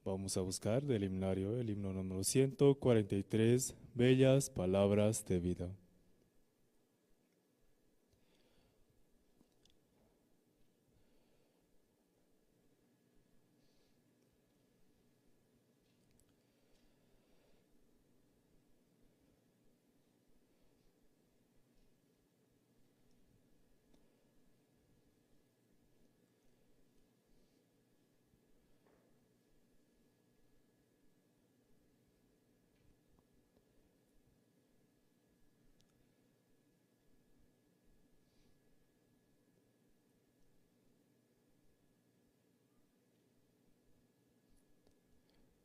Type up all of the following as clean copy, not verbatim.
Vamos a buscar del himnario el himno número 143, Bellas Palabras de Vida.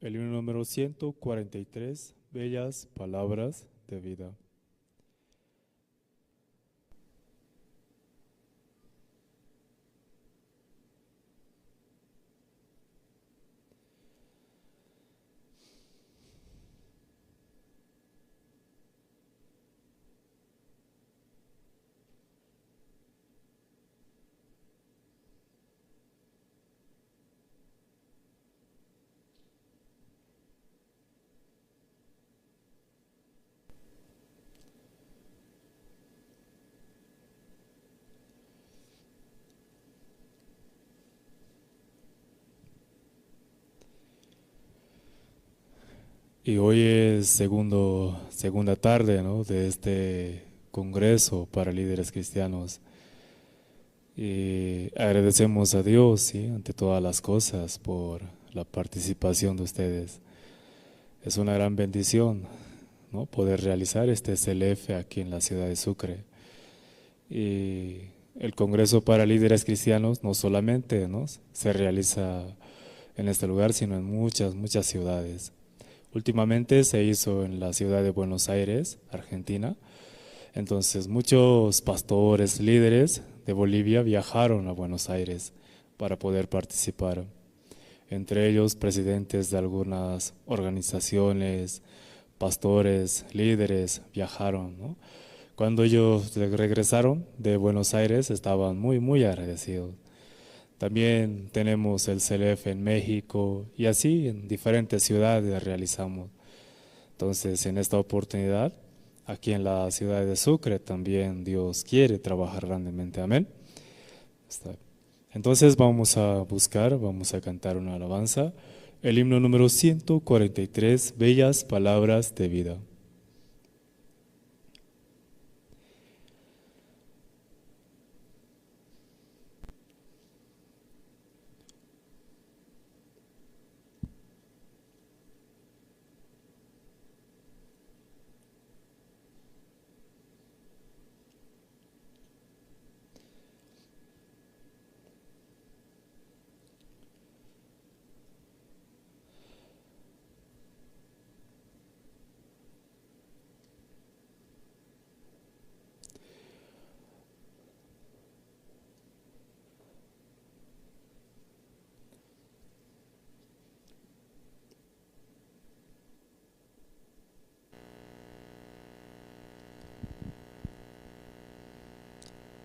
El himno número 143, Bellas Palabras de Vida. Y hoy es segunda tarde, ¿no?, de este congreso para líderes cristianos. Y agradecemos a Dios, ¿sí?, ante todas las cosas por la participación de ustedes. Es una gran bendición, ¿no?, poder realizar este CLF aquí en la ciudad de Sucre. Y el Congreso para Líderes Cristianos no solamente, ¿no?, se realiza en este lugar, sino en muchas, muchas ciudades. Últimamente se hizo en la ciudad de Buenos Aires, Argentina. Entonces muchos pastores, líderes de Bolivia viajaron a Buenos Aires para poder participar. Entre ellos presidentes de algunas organizaciones, pastores, líderes viajaron, ¿no? Cuando ellos regresaron de Buenos Aires estaban muy, muy agradecidos. También tenemos el CLF en México y así en diferentes ciudades realizamos. Entonces, en esta oportunidad, aquí en la ciudad de Sucre también Dios quiere trabajar grandemente. Amén. Está. Entonces vamos a buscar, vamos a cantar una alabanza, el himno número 143, Bellas Palabras de Vida.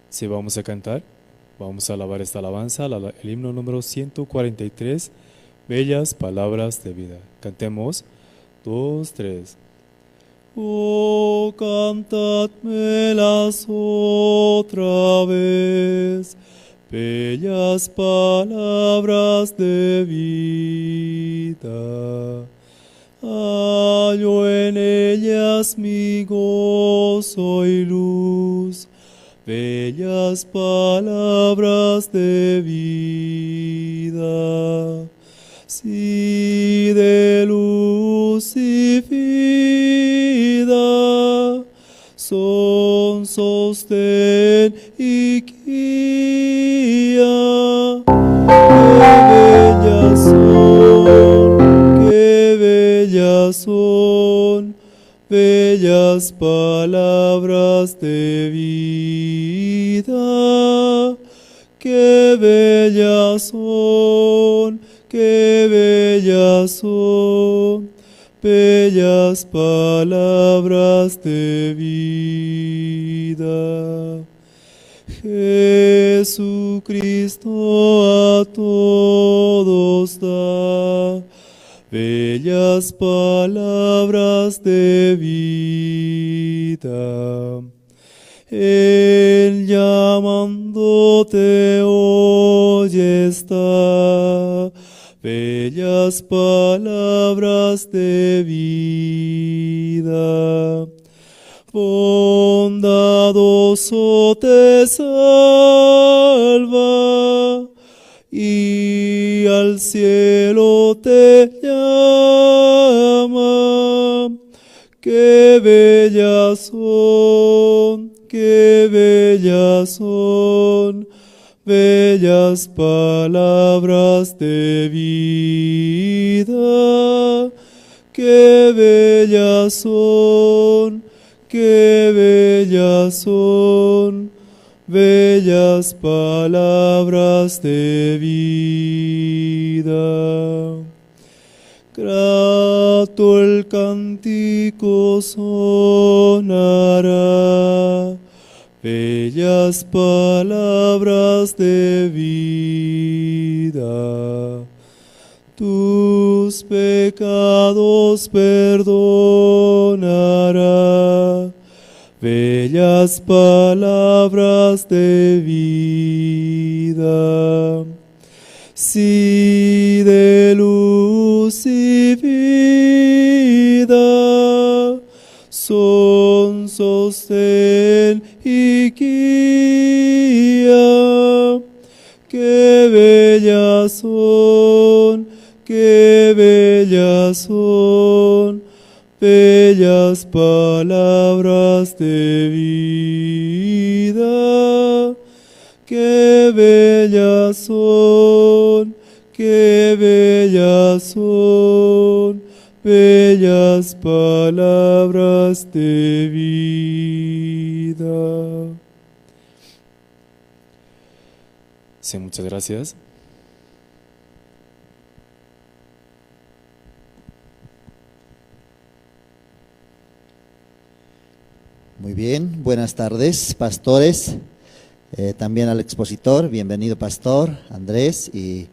Si vamos a cantar, vamos a alabar esta alabanza, el himno número 143, Bellas Palabras de Vida. Cantemos, 2, 3. Oh, cantádmelas otra vez, bellas palabras de vida. Hallo en ellas mi gozo y luz, bellas palabras de vida. Si de luz y vida son sostén y guía, qué bellas son, qué bellas son, bellas palabras de vida, qué bellas son, qué bellas son, bellas palabras de vida. Jesucristo a todos da Bellas palabras de vida. Él llamándote hoy está, bellas palabras de vida. Bondadoso te salva y al cielo te llama. Qué bellas son, qué bellas son, bellas palabras de vida. Qué bellas son, qué bellas son, bellas palabras de vida. Grato el cántico sonará, bellas palabras de vida. Tus pecados perdonará, bellas palabras de vida. Si de luz y vida son sostén y guía, qué bellas son, qué bellas son, bellas palabras de vida. Qué bellas son, qué bellas son, bellas palabras de vida. Sí, muchas gracias. Muy bien, buenas tardes, pastores. También al expositor, bienvenido pastor Andrés y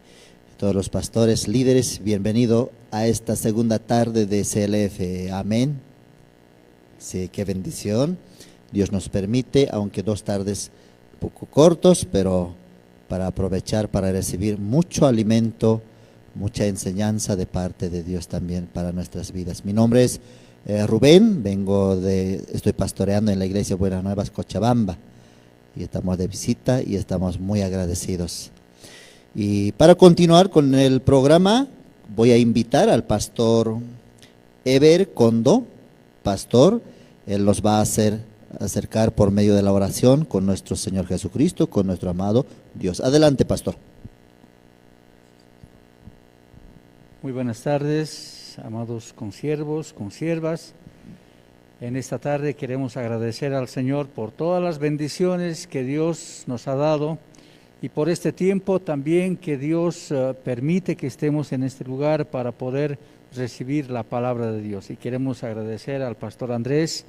todos los pastores líderes, bienvenido a esta segunda tarde de CLF. Amén. Sí, qué bendición. Dios nos permite, aunque dos tardes un poco cortos, pero para aprovechar, para recibir mucho alimento, mucha enseñanza de parte de Dios también para nuestras vidas. Mi nombre es Rubén, estoy pastoreando en la iglesia Buenas Nuevas Cochabamba. Y estamos de visita y estamos muy agradecidos. Y para continuar con el programa, voy a invitar al pastor Eber Kondo. Pastor, él nos va a acercar por medio de la oración con nuestro Señor Jesucristo, con nuestro amado Dios. Adelante, pastor. Muy buenas tardes, amados consiervos, consiervas. En esta tarde queremos agradecer al Señor por todas las bendiciones que Dios nos ha dado y por este tiempo también que Dios permite que estemos en este lugar para poder recibir la palabra de Dios. Y queremos agradecer al pastor Andrés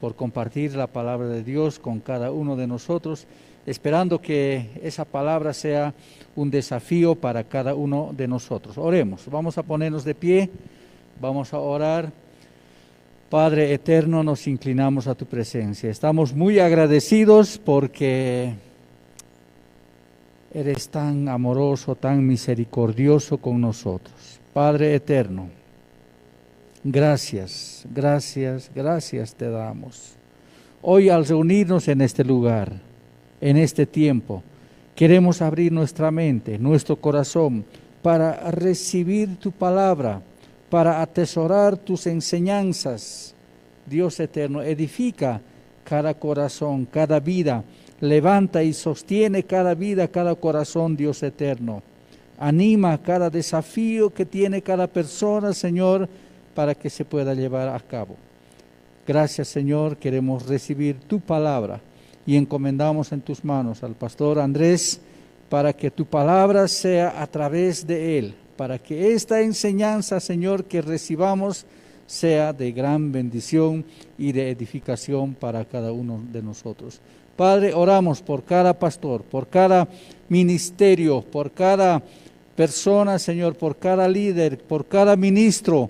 por compartir la palabra de Dios con cada uno de nosotros, esperando que esa palabra sea un desafío para cada uno de nosotros. Oremos, vamos a ponernos de pie, vamos a orar. Padre eterno, nos inclinamos a tu presencia. Estamos muy agradecidos porque eres tan amoroso, tan misericordioso con nosotros. Padre eterno, gracias, gracias, gracias te damos. Hoy al reunirnos en este lugar, en este tiempo, queremos abrir nuestra mente, nuestro corazón, para recibir tu palabra, para atesorar tus enseñanzas. Dios eterno, edifica cada corazón, cada vida, levanta y sostiene cada vida, cada corazón, Dios eterno. Anima cada desafío que tiene cada persona, Señor, para que se pueda llevar a cabo. Gracias, Señor, queremos recibir tu palabra y encomendamos en tus manos al pastor Andrés para que tu palabra sea a través de él, para que esta enseñanza, Señor, que recibamos sea de gran bendición y de edificación para cada uno de nosotros. Padre, oramos por cada pastor, por cada ministerio, por cada persona, Señor, por cada líder, por cada ministro,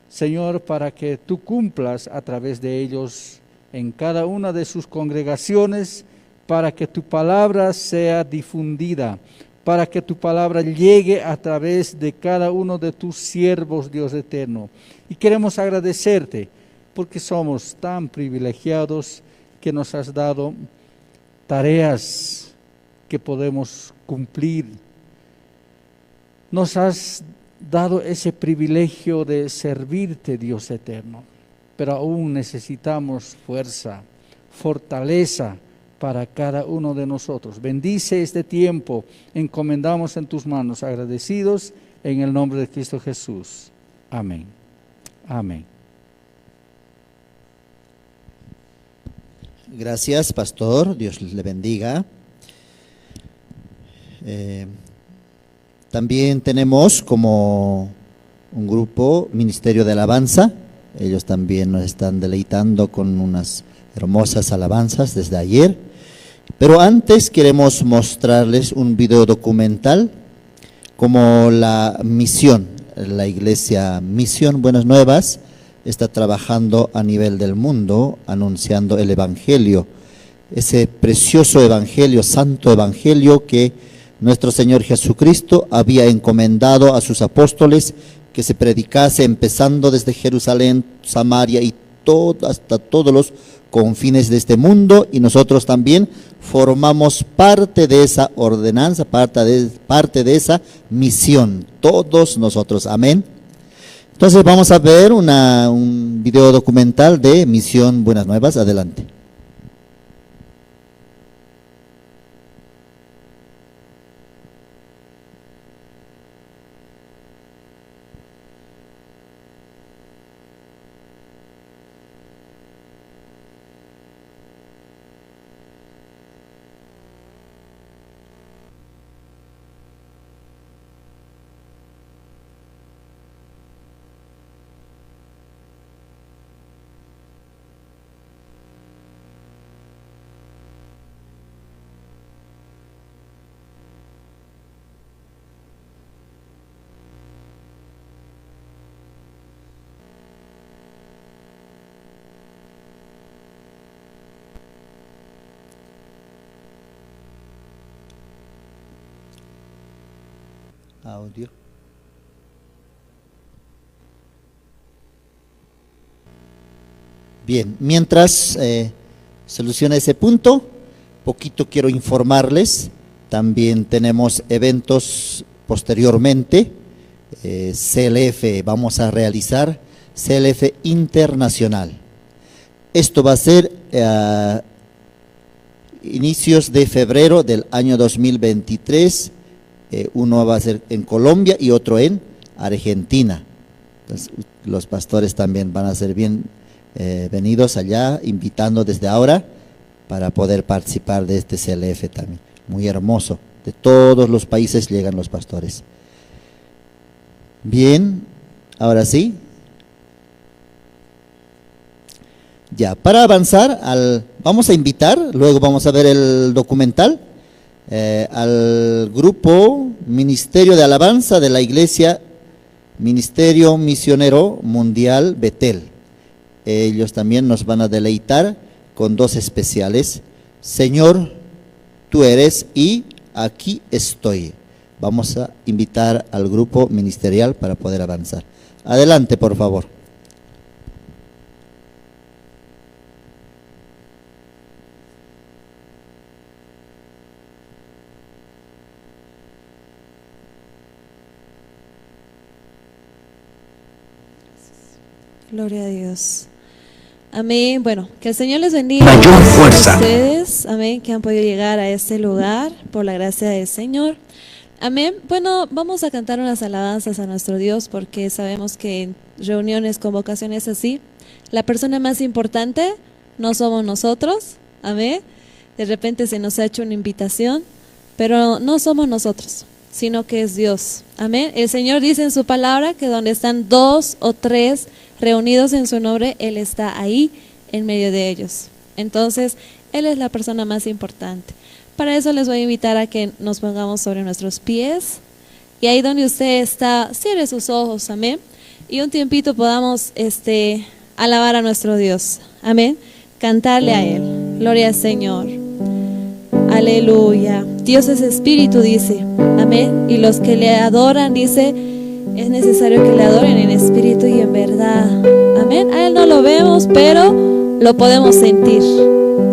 Señor, para que tú cumplas a través de ellos en cada una de sus congregaciones, para que tu palabra sea difundida, para que tu palabra llegue a través de cada uno de tus siervos, Dios eterno. Y queremos agradecerte porque somos tan privilegiados que nos has dado tareas que podemos cumplir. Nos has dado ese privilegio de servirte, Dios eterno, pero aún necesitamos fuerza, fortaleza para cada uno de nosotros. Bendice este tiempo, encomendamos en tus manos, agradecidos en el nombre de Cristo Jesús. Amén. Amén. Gracias, pastor. Dios le bendiga. También tenemos como un grupo Ministerio de Alabanza. Ellos también nos están deleitando con unas hermosas alabanzas desde ayer. Pero antes queremos mostrarles un video documental como la misión, la iglesia Misión Buenas Nuevas está trabajando a nivel del mundo, anunciando el Evangelio, ese precioso Evangelio, santo Evangelio que nuestro Señor Jesucristo había encomendado a sus apóstoles que se predicase empezando desde Jerusalén, Samaria y todo, hasta todos los confines de este mundo, y nosotros también formamos parte de esa ordenanza, parte de esa misión, todos nosotros, amén. Entonces vamos a ver un video documental de Misión Buenas Nuevas, adelante. Audio. Bien, mientras soluciona ese punto, poquito quiero informarles, también tenemos eventos posteriormente, CLF, vamos a realizar CLF Internacional. Esto va a ser inicios de febrero del año 2023, uno va a ser en Colombia y otro en Argentina. Entonces, los pastores también van a ser bien venidos allá, invitando desde ahora para poder participar de este CLF también. Muy hermoso. De todos los países llegan los pastores. Bien, ahora sí. Ya, para avanzar, vamos a invitar, luego vamos a ver el documental, al grupo Ministerio de Alabanza de la Iglesia Ministerio Misionero Mundial Betel. Ellos también nos van a deleitar con dos especiales: Señor, tú eres y aquí estoy. Vamos a invitar al grupo ministerial para poder avanzar. Adelante, por favor. Gloria a Dios. Amén. Bueno, que el Señor les bendiga. Mayor fuerza. A ustedes, amén, que han podido llegar a este lugar por la gracia del Señor. Amén. Bueno, vamos a cantar unas alabanzas a nuestro Dios, porque sabemos que en reuniones, convocaciones así, la persona más importante no somos nosotros. Amén. De repente se nos ha hecho una invitación, pero no somos nosotros, sino que es Dios. Amén. El Señor dice en su palabra que donde están dos o tres reunidos en su nombre, Él está ahí en medio de ellos. Entonces, Él es la persona más importante. Para eso les voy a invitar a que nos pongamos sobre nuestros pies Y ahí donde usted está, cierre sus ojos, amén. Y un tiempito podamos alabar a nuestro Dios, amén. Cantarle a Él. Gloria al Señor. Aleluya. Dios es espíritu, dice. Amén. Y los que le adoran, dice, es necesario que le adoren en espíritu y en verdad. Amén. A Él no lo vemos, pero lo podemos sentir.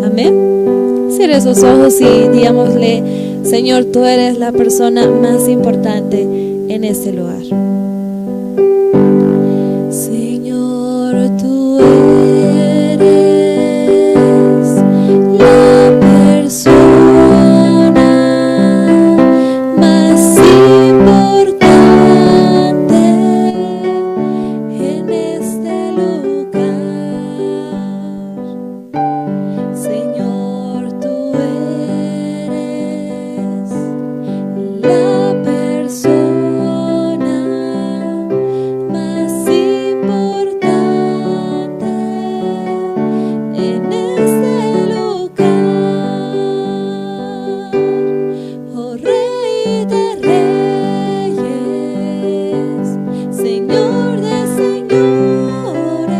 Amén. Cierre sus ojos y digámosle: Señor, tú eres la persona más importante en este lugar. Señor, tú eres la persona más importante en este lugar. Señor, tú eres la persona más importante en este lugar. Oh Rey de Reyes, Señor de señores,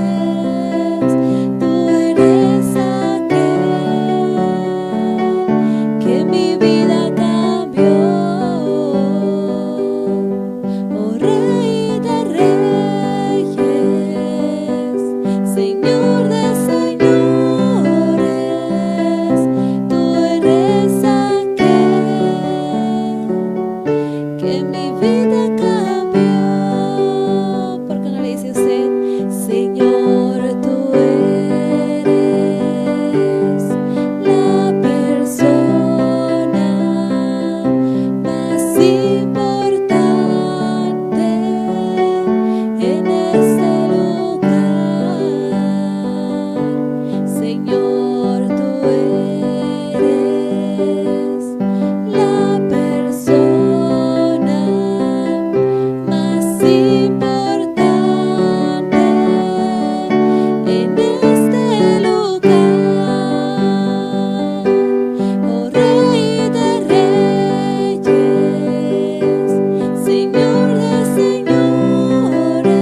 tú eres aquel que mi vida cambió. Oh Rey de Reyes, Señor de señores, tú eres aquel que mi vida cambió. ¿Por qué no le dice usted? Señor, tú eres la persona más importante en este lugar. Señor, tú eres la persona más importante en este lugar. Oh Rey de Reyes, Señor de señores,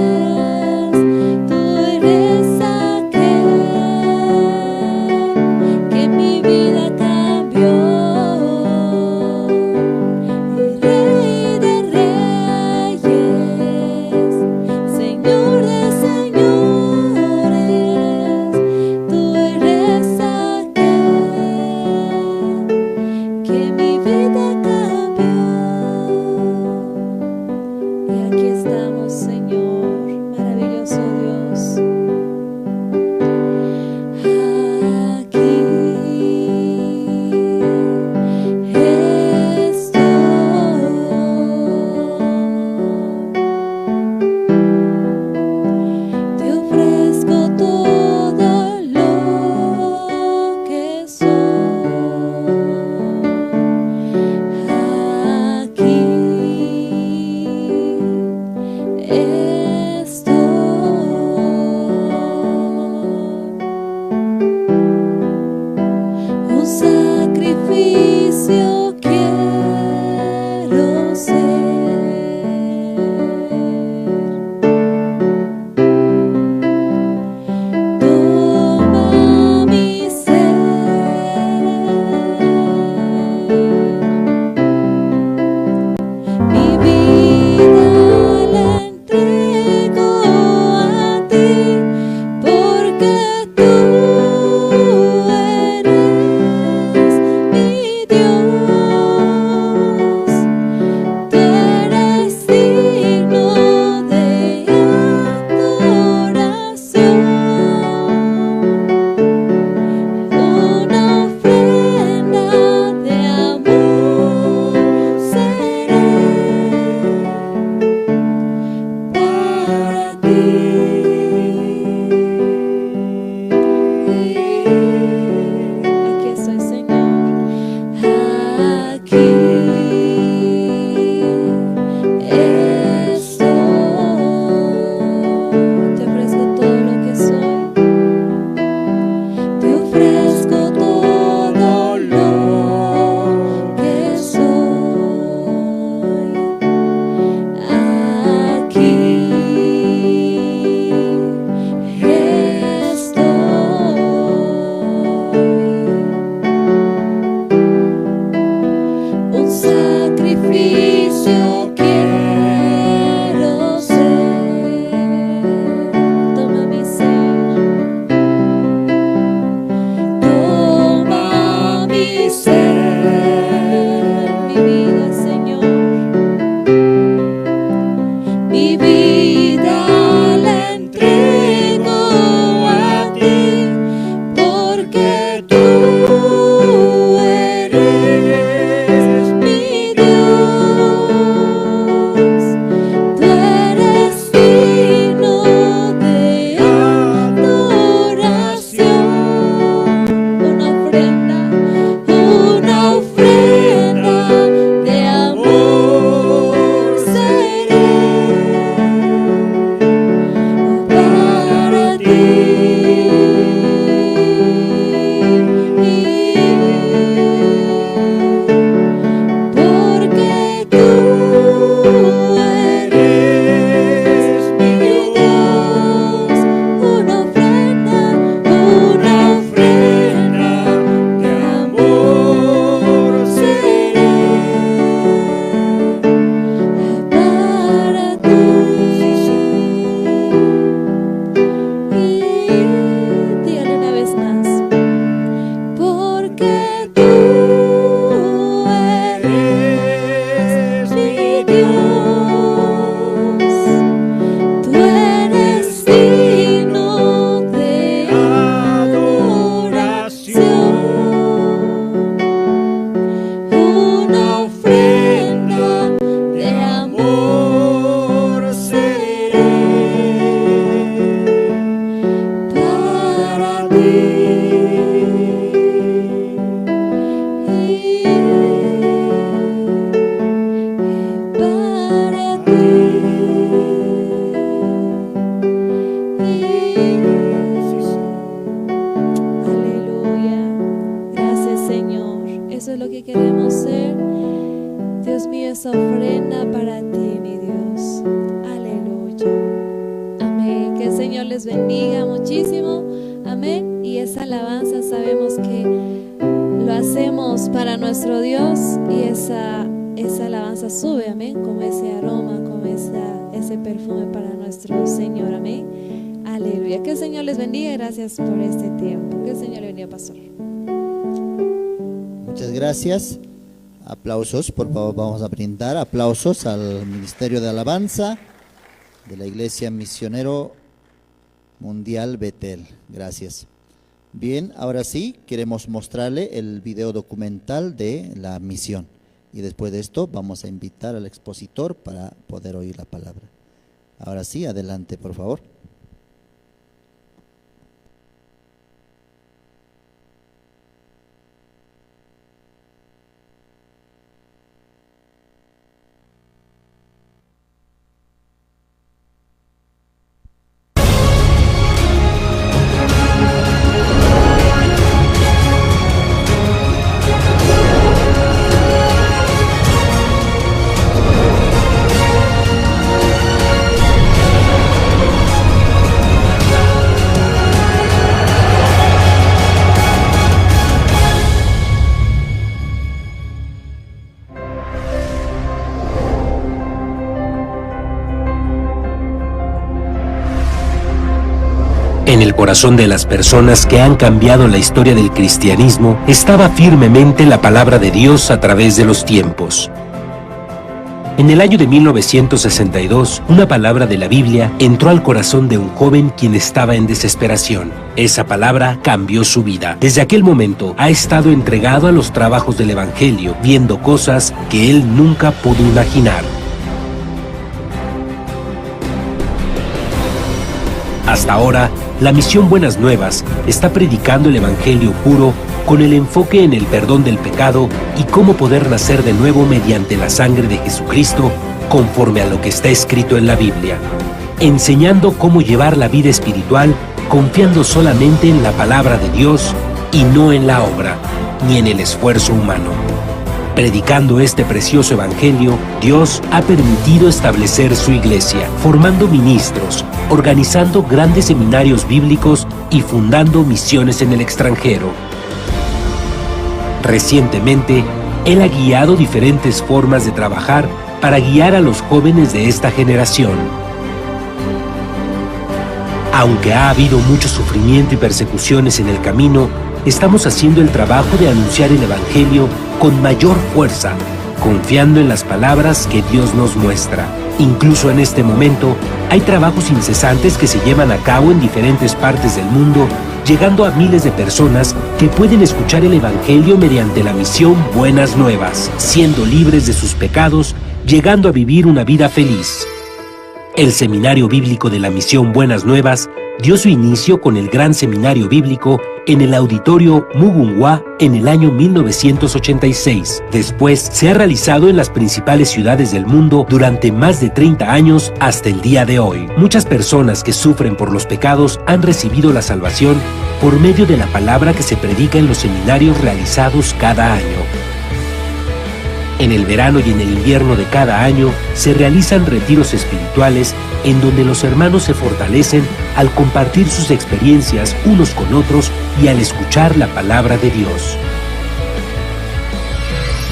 tú eres aquel que mi vida cambió. Rey de Reyes, Señor de señores, tú eres aquel que mi vida cambió. Y aquí estamos, Señor, maravilloso Dios. Aquí estoy. Te ofrezco todo lo que soy. Aquí estoy. Un sacrificio quiero ser. Toma mi ser, mi vida la entrego. les bendiga muchísimo. Amén. Y esa alabanza sabemos que lo hacemos para nuestro Dios y esa alabanza sube, amén, como ese aroma, como ese perfume para nuestro Señor, amén. Aleluya. Que el Señor les bendiga. Gracias por este tiempo. Que el Señor le bendiga, pastor. Muchas gracias. Aplausos, por favor, vamos a brindar aplausos al Ministerio de Alabanza de la Iglesia Misionero Mundial Betel. Gracias. Bien, ahora sí, queremos mostrarle el video documental de la misión. Y después de esto vamos a invitar al expositor para poder oír la palabra. Ahora sí, adelante, por favor. En el corazón de las personas que han cambiado la historia del cristianismo estaba firmemente la palabra de Dios a través de los tiempos. En el año de 1962, una palabra de la Biblia entró al corazón de un joven quien estaba en desesperación. Esa palabra cambió su vida. Desde aquel momento ha estado entregado a los trabajos del Evangelio, viendo cosas que él nunca pudo imaginar. Hasta ahora, la misión Buenas Nuevas está predicando el Evangelio puro con el enfoque en el perdón del pecado y cómo poder nacer de nuevo mediante la sangre de Jesucristo, conforme a lo que está escrito en la Biblia, enseñando cómo llevar la vida espiritual confiando solamente en la palabra de Dios y no en la obra, ni en el esfuerzo humano. Predicando este precioso evangelio, Dios ha permitido establecer su iglesia, formando ministros, organizando grandes seminarios bíblicos y fundando misiones en el extranjero. Recientemente, Él ha guiado diferentes formas de trabajar para guiar a los jóvenes de esta generación. Aunque ha habido mucho sufrimiento y persecuciones en el camino, estamos haciendo el trabajo de anunciar el Evangelio con mayor fuerza, confiando en las palabras que Dios nos muestra. Incluso en este momento, hay trabajos incesantes que se llevan a cabo en diferentes partes del mundo, llegando a miles de personas que pueden escuchar el Evangelio mediante la misión Buenas Nuevas, siendo libres de sus pecados, llegando a vivir una vida feliz. El Seminario Bíblico de la Misión Buenas Nuevas dio su inicio con el Gran Seminario Bíblico en el Auditorio Mugunghwa en el año 1986. Después se ha realizado en las principales ciudades del mundo durante más de 30 años hasta el día de hoy. Muchas personas que sufren por los pecados han recibido la salvación por medio de la palabra que se predica en los seminarios realizados cada año. En el verano y en el invierno de cada año se realizan retiros espirituales en donde los hermanos se fortalecen al compartir sus experiencias unos con otros y al escuchar la palabra de Dios.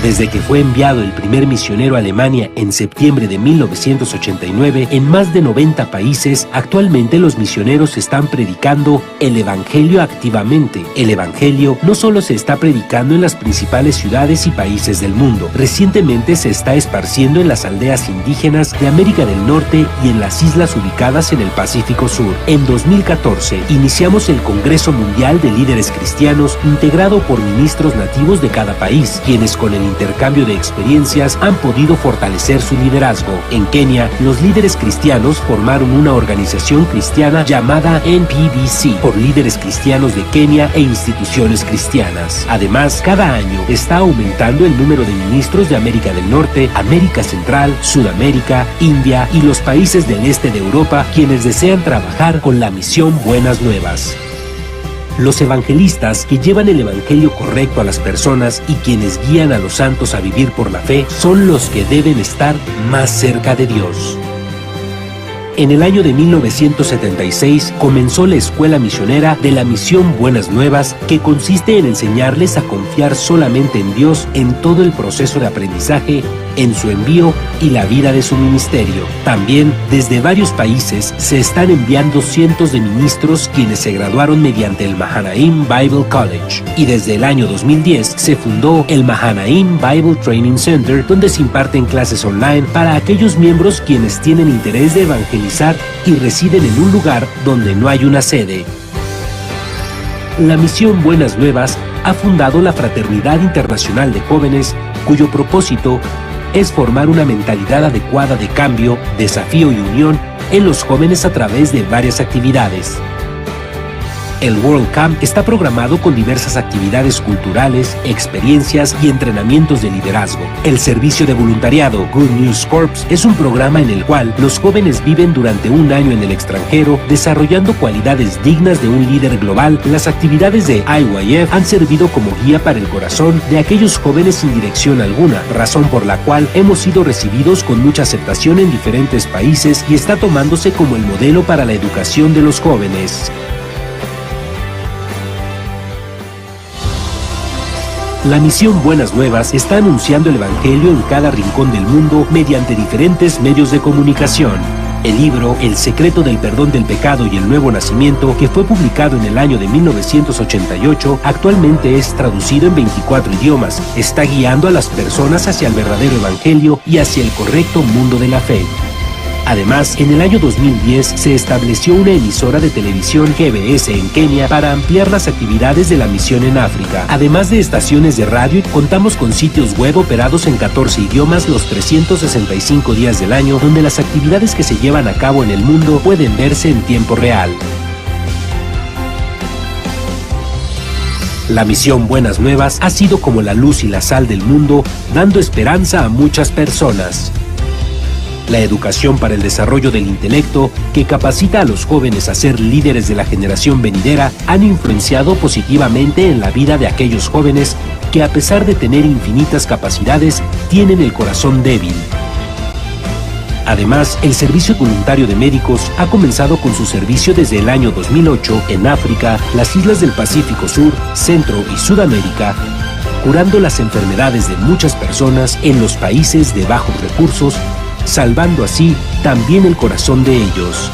Desde que fue enviado el primer misionero a Alemania en septiembre de 1989, en más de 90 países, actualmente los misioneros están predicando el Evangelio activamente. El Evangelio no solo se está predicando en las principales ciudades y países del mundo, recientemente se está esparciendo en las aldeas indígenas de América del Norte y en las islas ubicadas en el Pacífico Sur. En 2014, iniciamos el Congreso Mundial de Líderes Cristianos, integrado por ministros nativos de cada país, quienes con el intercambio de experiencias han podido fortalecer su liderazgo. En Kenia, los líderes cristianos formaron una organización cristiana llamada NPBC, por líderes cristianos de Kenia e instituciones cristianas. Además, cada año está aumentando el número de ministros de América del Norte, América Central, Sudamérica, India y los países del este de Europa, quienes desean trabajar con la misión Buenas Nuevas. Los evangelistas que llevan el evangelio correcto a las personas y quienes guían a los santos a vivir por la fe son los que deben estar más cerca de Dios. En el año de 1976 comenzó la Escuela Misionera de la Misión Buenas Nuevas, que consiste en enseñarles a confiar solamente en Dios en todo el proceso de aprendizaje, en su envío y la vida de su ministerio. También, desde varios países se están enviando cientos de ministros quienes se graduaron mediante el Mahanaim Bible College. Y desde el año 2010 se fundó el Mahanaim Bible Training Center, donde se imparten clases online para aquellos miembros quienes tienen interés de evangelizar y residen en un lugar donde no hay una sede. La misión Buenas Nuevas ha fundado la Fraternidad Internacional de Jóvenes, cuyo propósito es formar una mentalidad adecuada de cambio, desafío y unión en los jóvenes a través de varias actividades. El World Camp está programado con diversas actividades culturales, experiencias y entrenamientos de liderazgo. El servicio de voluntariado Good News Corps es un programa en el cual los jóvenes viven durante un año en el extranjero desarrollando cualidades dignas de un líder global. Las actividades de IYF han servido como guía para el corazón de aquellos jóvenes sin dirección alguna, razón por la cual hemos sido recibidos con mucha aceptación en diferentes países y está tomándose como el modelo para la educación de los jóvenes. La misión Buenas Nuevas está anunciando el Evangelio en cada rincón del mundo mediante diferentes medios de comunicación. El libro El secreto del perdón del pecado y el nuevo nacimiento, que fue publicado en el año de 1988, actualmente es traducido en 24 idiomas. Está guiando a las personas hacia el verdadero Evangelio y hacia el correcto mundo de la fe. Además, en el año 2010 se estableció una emisora de televisión GBS en Kenia para ampliar las actividades de la misión en África. Además de estaciones de radio, contamos con sitios web operados en 14 idiomas los 365 días del año, donde las actividades que se llevan a cabo en el mundo pueden verse en tiempo real. La misión Buenas Nuevas ha sido como la luz y la sal del mundo, dando esperanza a muchas personas. La educación para el desarrollo del intelecto, que capacita a los jóvenes a ser líderes de la generación venidera, han influenciado positivamente en la vida de aquellos jóvenes que, a pesar de tener infinitas capacidades, tienen el corazón débil. Además, el Servicio Voluntario de Médicos ha comenzado con su servicio desde el año 2008 en África, las islas del Pacífico Sur, Centro y Sudamérica, curando las enfermedades de muchas personas en los países de bajos recursos, salvando así también el corazón de ellos.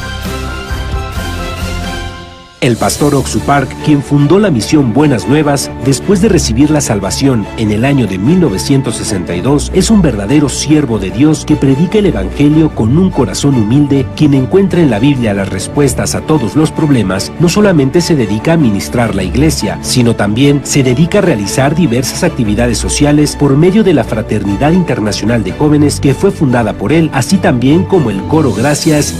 El pastor Ock Soo Park, quien fundó la misión Buenas Nuevas después de recibir la salvación en el año de 1962, es un verdadero siervo de Dios que predica el Evangelio con un corazón humilde, quien encuentra en la Biblia las respuestas a todos los problemas. No solamente se dedica a ministrar la iglesia, sino también se dedica a realizar diversas actividades sociales por medio de la Fraternidad Internacional de Jóvenes, que fue fundada por él, así también como el Coro Gracias.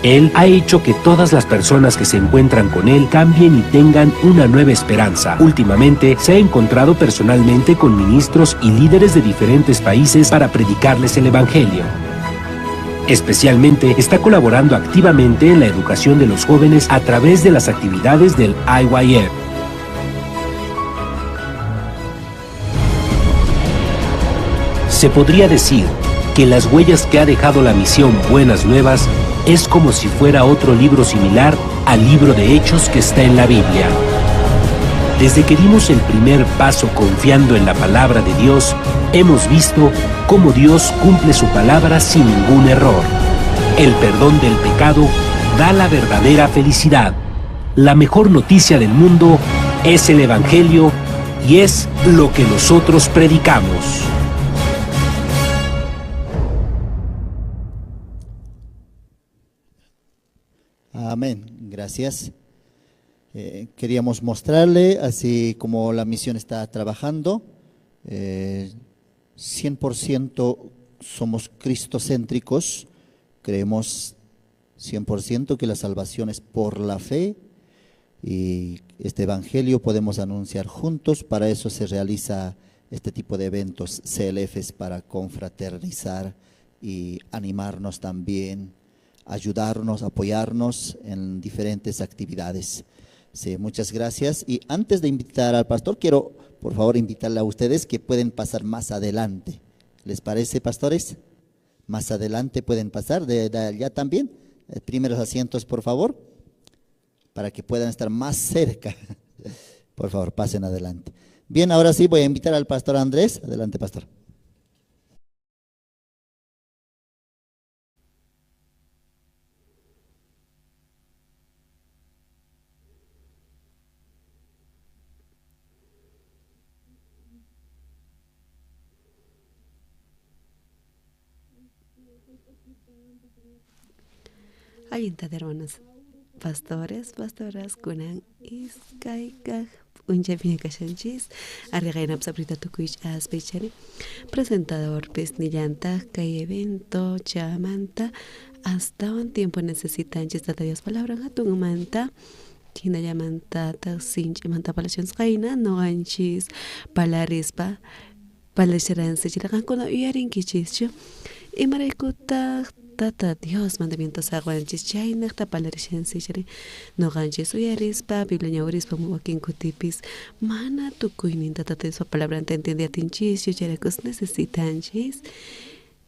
Él ha hecho que todas las personas que se encuentran con él cambien y tengan una nueva esperanza. Últimamente se ha encontrado personalmente con ministros y líderes de diferentes países para predicarles el Evangelio. Especialmente está colaborando activamente en la educación de los jóvenes a través de las actividades del IYF. Se podría decir que las huellas que ha dejado la misión Buenas Nuevas es como si fuera otro libro similar al libro de Hechos que está en la Biblia. Desde que dimos el primer paso confiando en la palabra de Dios, hemos visto cómo Dios cumple su palabra sin ningún error. El perdón del pecado da la verdadera felicidad. La mejor noticia del mundo es el Evangelio y es lo que nosotros predicamos. Amén, gracias. Queríamos mostrarle, así como la misión está trabajando, 100% somos cristocéntricos, creemos 100% que la salvación es por la fe y este evangelio podemos anunciar juntos. Para eso se realiza este tipo de eventos CLFs, para confraternizar y animarnos también, ayudarnos, apoyarnos en diferentes actividades. Sí, muchas gracias. Y antes de invitar al pastor, quiero por favor invitarle a ustedes que pueden pasar más adelante. ¿Les parece, pastores? Más adelante pueden pasar, de allá también. Primeros asientos, por favor, para que puedan estar más cerca. Por favor, pasen adelante. Bien, ahora sí voy a invitar al pastor Andrés. Adelante, pastor. Allinta hermanos pastores, pastoras, kunan iskaykaj p'unchaypiña kashanchis arriqaynapis aprita tukuych aspaychari presentadorpis nillantaj kay evento chamanta astawan tiempo necesitanchis Tata Dios palabran hatunmanta jinallamantataq sinch'imanta parlashanchis qayna noqanchis parlarispa parlasharanchis qankuna uyarinkichischu imaraykutaq Tata Dios mandamientos saqwanchis chaynejta parlarishanchis noqanchis uyarispa Biblia ñawirispa wakin kutipis mana tukuyninta Tata Diospa palabranta entiendeatinchischu chayraykus necesitanchis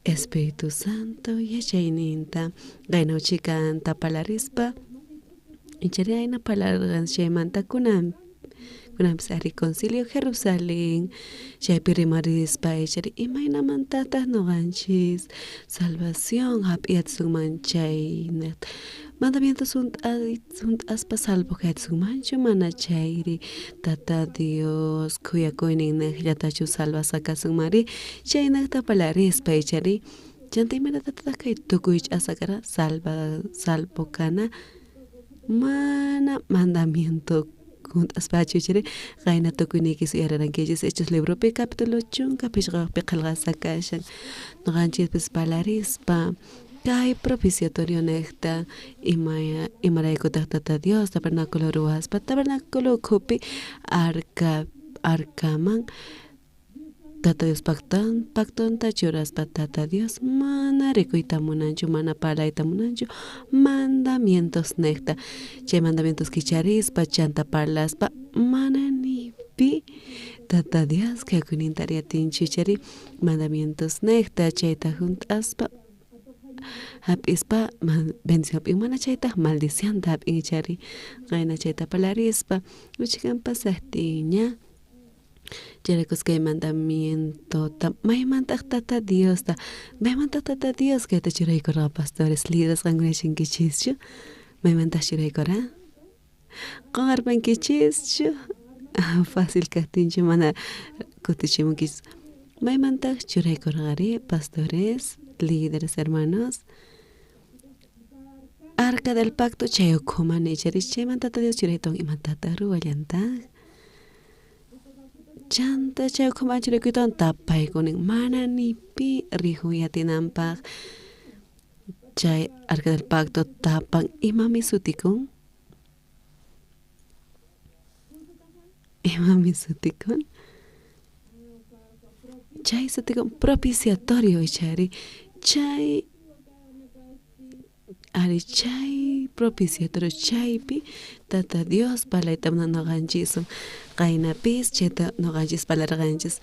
Espíritu Santo yachayninta qaynawchikanta parlarispa ichari ayna parlarqanchis chaymanta kunan kunanpis ari concilio Jerusalén chaypi rimarispa ichari imaynamantataq noqanchis salvación hap'iyasunman chaynejta mandamientos hunt'aspa salvo kaytasunmanchu mana chayri Tata Dios khuyakuyninnejllatachu salvasqa kasunmanri chaynejta parlarispa ichari chanta imaynatataq kay tukuy ch'asqa kara salvo kana mana mandamiento hunt'aspachu ichari qayna tukuyniykis uyarirankichis Hechos libropi capítulo 15pi qhelqasqa kashan noqanchispis parlarispa kay propiciatorio nejta imaraykutaq Tata Dios tabernáculo ruwaspa tabernáculo ukhupi arkaman Tata Dios pactonta churaspa Tata Dios mana rikuyta munanchu mana parlayta munanchu mandamientos nejta chay mandamientos kicharispa chanta parlaspa mana ni pi Tata Dios khuyakuyninta riatinchu chari mandamientos nejta chayta hunt'aspa hap'ispa bendición hap'in mana chaytaj maldicionta hap'in chari qayna chayta parlarispa wichikan pasajtinña chayraykus kay mandamientota maymantaq Tata Diosta maymantaq Tata Dios kayta churaykurqa pastores líderes qankuna yachankichischu maymantaq churaykurqa qonqarpankichischu fácil kajtinchu mana kutichimunkichis maymantaq churaykurqari pastores líderes hermanos arca del pacto chay ukhuman ichari chaymanta Tata Dios churaytawan imatataq ruwallantaq chanta chay ukhuman churaykuytawan tapaykunin mana ni pi rijuy atinanpaq chay arca del pacto tapan imami sutikun imami sutikun chay sutikun propiciatorio ichari chay ari chay propiciatorio chaypi Tata Dios parlayta munan noqanchisun qaynapis chayta noqanchis parlarqanchis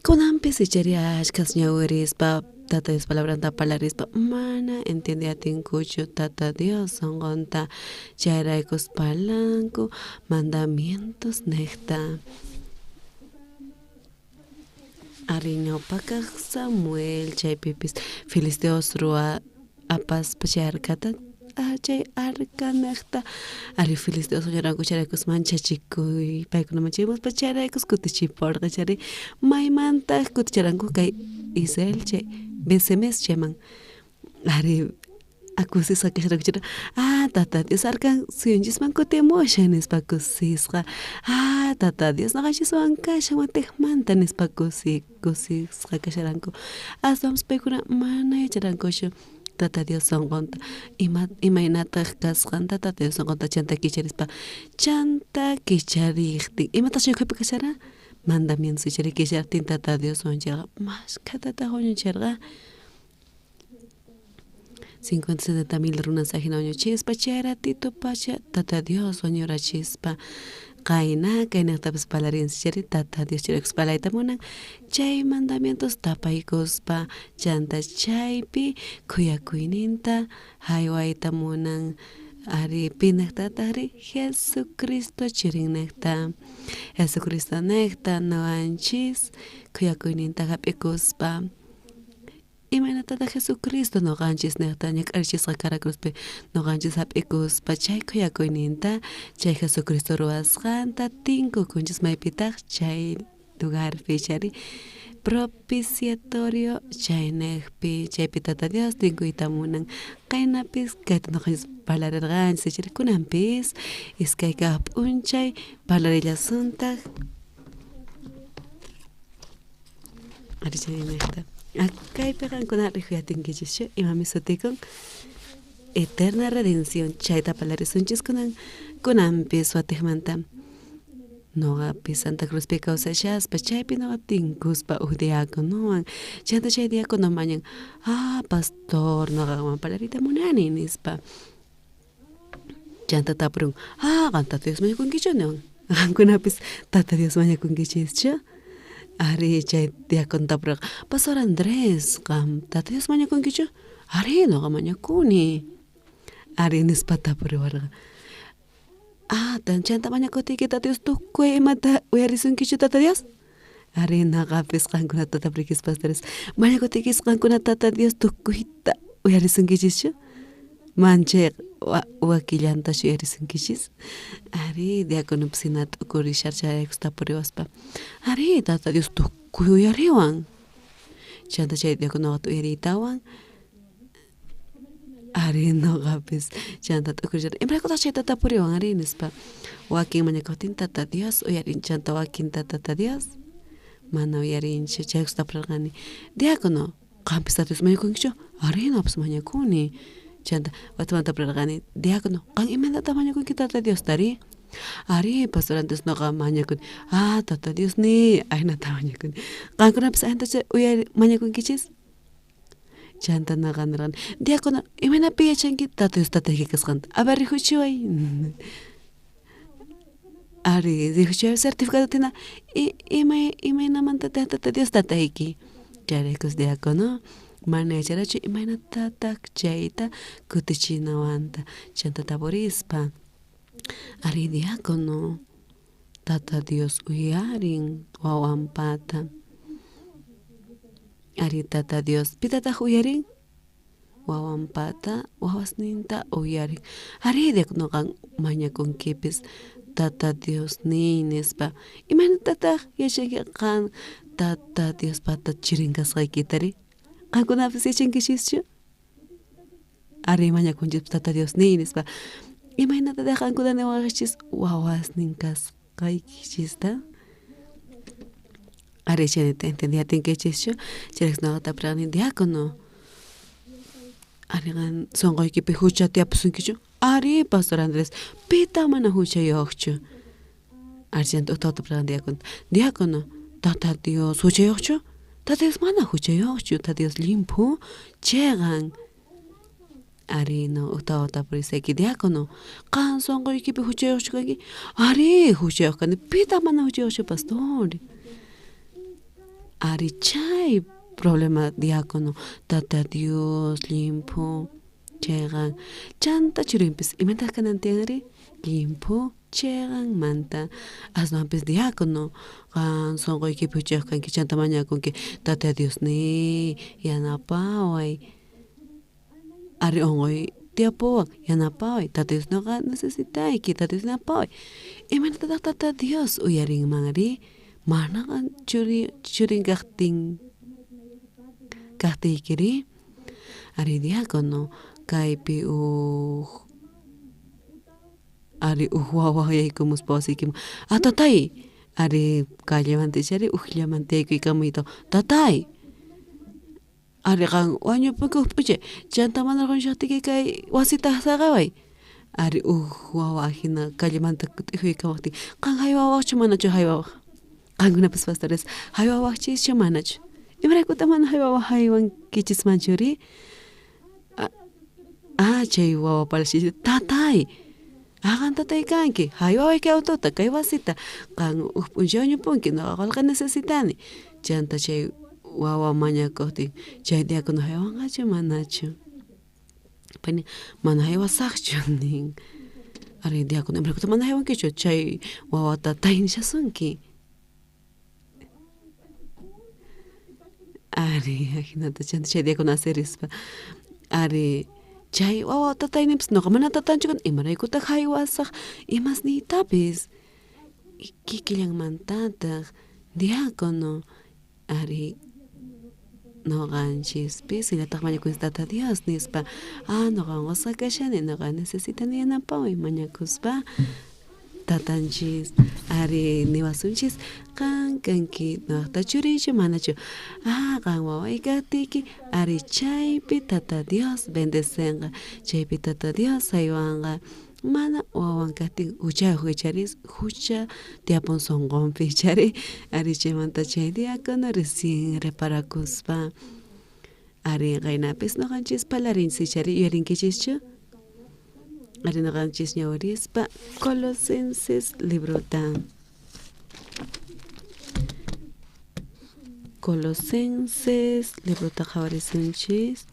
kunanpis ichari ashkhas ñawirispa Tata Dios palabranta parlarispa mana entiendeatinkuchu Tata Dios sonqonta chayraykus parlanku mandamientos nejta ari ñawpakaq Samuel chaypipis filisteos ruwa apaspa chay arcata chay arca nejta ari filisteos wañuranku chayraykus manchachikuy paykuna manchachimuspa chayraykus kutichiporqa chari maymantaq kuticharanku kay Israel chay Bet-Semes chayman ari kusisqa kasharanku chayra Tata Dios arcan suyunchisman kutimushan nispa kusisqa Tata Dios noqanchiswan kashan watejmanta nispa kusisqa kasharanku aswanpis paykuna mana yacharankuchu Tata Dios sonqonta imaynataq kasqanta Tata Dios sonqonta chanta kicharispa chanta kichariqtin imataq chay ukhupi kashara mandamientos ichari kichartin Tata Dios wañucherqa mashkhatataq wañucherqa 50 70 mil runas ajina wañuchispa chay ratito pacha Tata Dios wañurachispa Qayna kaynejtapis parlarinchis chayri Tata Dios churaykus parlayta munan chay mandamientos tapaykuspa chanta chaypi khuyakuyninta jaywayta munan ari pinejtatajri Jesucristo churinnejta Jesucristonejta noqanchis khuyakuyninta jap'ikuspa imaynatataj Jesucristo noqanchis nejta ñak'arichisqa kara cruzpi noqanchis jap'ikuspa chay khuyakuyninta chay Jesucristo ruwasqanta tinkukunchis maypitaj chay lugarpi chayri propiciatorio chaynejpi chaypi Tata Dios tinkuyta munan qaynapis kayta noqanchis parlarerqanchis chayri kunanpis iskay kaj p'unchay parlarillasuntaj ari chaynejta kaypi qankuna rijuyatinkichis imami sutikun eterna redención chayta parlarisunchis kunan kunanpis watejmanta noqapis Santa Cruzpi kawsashaspa chaypi noqa tinkuspa uj diaconowan chanta chay diacono mañan ah pastor noqawan parlariyta munani nispa chanta tapurun ah qan Tata Dios mañakunkichu niwan qankunapis Tata Dios mañakunkichischu ari chay diacono tapurqa pastor Andrés qam Tata Dios mañakunkichu ari noqa mañakuni ari nispa tapuriwarqa ah chanta mañakutiyki Tata Dios tukuy imata uyarisunkichu Tata Dios ari noqapis qankunata tapurikis pastores mañakutikis qankuna Tata Dios tukuyta uyarisunkichishchu manchay wakillantachu uyarisunkichis ari diaconopis hina t'ukurisharqa chayraykus tapuriwaspa ari Tata Dios tukuy uyariwan chanta chay diaconoqa uyariytawan ari noqapis chanta t'ukurisharqa imaraykutaq chayta tapuriwan ari nispa wakin mañakuqtin Tata Dios uyarin chanta wakinta Tata Dios mana uyarinchu chaykus tapurarqani diácono qampis Tata Dios mañakunkichu ari noqapis mañakuni chanta watimanta tapurarqani diácono qan imaynataq mañakunki Tata Diosta ari ari pastor antes noqa mañakuni ah Tata Dios ni ahinata mañakuni qankunapis ahinatachu uyari mañakunkichis chanta noqa nirqani diácono imaynapi yachanki Tata Dios tatayki kasqanta a ver rikuchiway ari rikuchiway certificadota hina imaynamantataq Tata Dios tatayki chayraykus diácono mana yacharachu imaynatataq chayta kutichinawanta chanta tapurispa ari diácono Tata Dios uyarin wawanpata ari Tata Dios pitataq uyarin wawanpata wawasninta uyarin ari diácono qan mañakunkipis Tata Dios niy nispa imaynatataq yachanki qan Tata Diospata churin kasqaykitari qankunapis yachankichischu ari mañakunchis Tata Dios niy nispa imaynatataq qankuna niwaqchis wawasnin kasqaykichista ari chaynata entendiyatinkichishchu chayraykus noqa tapurqani diácono ari qan sunquykipi hucha tiyapusunkichu ari pastor Andrés pitaq mana huchayuqchu ari chanta ujtawan tapurqani diácono diácono Tata Dios huchayuqchu Tata Dios mana huchayuqchu Tata Dios llimphu chiqan ari no ujtawan tapurisayki diácono qan sunquykipi huchayuqchu kanki ari huchayuq kani pitaq mana huchayuqchu pastor ari chay problema diácono Tata Dios llimphu chiqan chanta churinpis imataq kanan tiyanri llimphu chiqanmanta aswanpis diácono qan sunquykipi huchayuq kanki chanta mañakunki Tata Dios niy yanapaway ari unquy tiyapuwan yanapaway Tata Dios noqa necesitayki Tata Dios yanapaway imaynatataq Tata Dios uyarinmanri mana qan churin kaqtiykiri ari diácono kaypi uj ari uj wawa yaykumuspa wasiykiman ah tatay ari callemanta ichari ujllamanta yaykuykamuyta tatay ari qan wañupunki uj p'unchay chanta manarqunshaqtiyki kay wasita saqaway ari uj wawa hina callemanta t'ijuykamojtin qan haywawaqchu manachu haywawaq qankunapis pastores haywawaqchischu manachu imaraykutaq mana haywawaq haywankichismanchuri ah chay wawa parashis tatay Qan tatay kanki, haywaway kay autota, kay wasita, qan uj p'unchay wañupunki, noqa qolqe necesitani. Chanta chay wawa mañakuqtin, chay diácono haywanqachu manachu? Paynin, mana haywasaqchu nin. Ari diácono, imaraykutaq mana haywankichu, chay wawa tatay nishasunki. Ari, ajinata chanta chay diácono asirispa, ari chay wawa tatayninpis noqa mana tatanchu kani, imaraykutaq haywasaq imasniytapis. Kikillanmantataq diácono ari noqanchispis hinataq mañakunchis Tata Dios nispa, ah noqa onqosqa kashani, noqa necesitani yanapaway mañakuspa tatanchis ari niwasunchis qan kanki noqta churiychu manachu, ah qan waway kajtiyki ari chaypi Tata Dios bendecenqa, chaypi Tata Dios haywanqa. Mana wawan kajtin huchayuq icharis hucha tiyapun sonqonpi ichari ari chaymanta chay diácono recién reparakuspa ari qaynapis noqanchis parlarinchis ichari yuyarinkinchischu ari noqanchis ñawirispa Colosenses librota Colosenses librota qhawarisunchis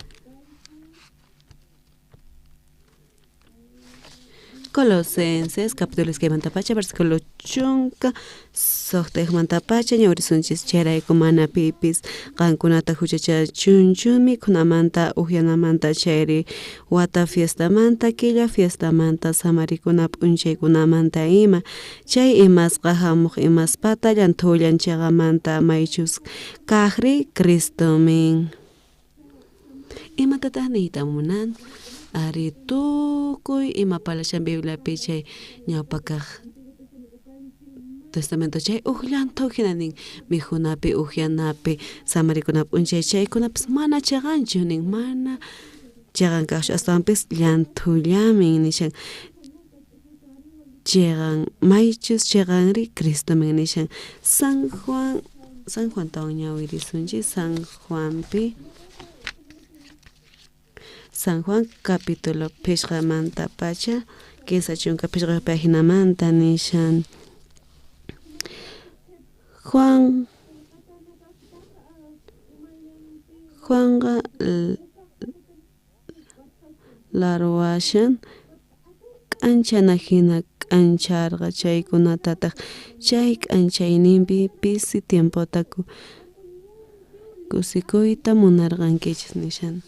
Colosenses capítulo iskaymantapacha versículo chunka suqtayuqmantapacha ñawirisunchis chayrayku mana pipis qankunata huchachachunchu mikhunamanta ujyanamanta chayri wata fiestamanta killa fiestamanta samarikuna p'unchaykunamanta ima chay imasqa hamuq imaspata llanthullan chaqamanta maychus kaqri Cristomin. Imatataq niyta munan? Ari tukuy ima parlashan Bibliapi chay ñawpa kaq testamento chay uj llanthu hina nin mikhunapi ujyanapi samarikuna p'unchay chaykunapis mana chaqanchu nin mana chaqan kaqchu astawanpis llanthullamin nishan chiqan maychus chiqanri Cristomin nishan San Juan San Juantawan ñawirisunchis San Juanpi San Juan capítulo phishqamantapacha kinsa chunka phishqa paginamanta nishan Juan Juanqa larwashan k'anchana hina k'ancharqa chaykunatataq chay k'anchayninpi pisi tiempota kusikuyta munarqankichis nishan.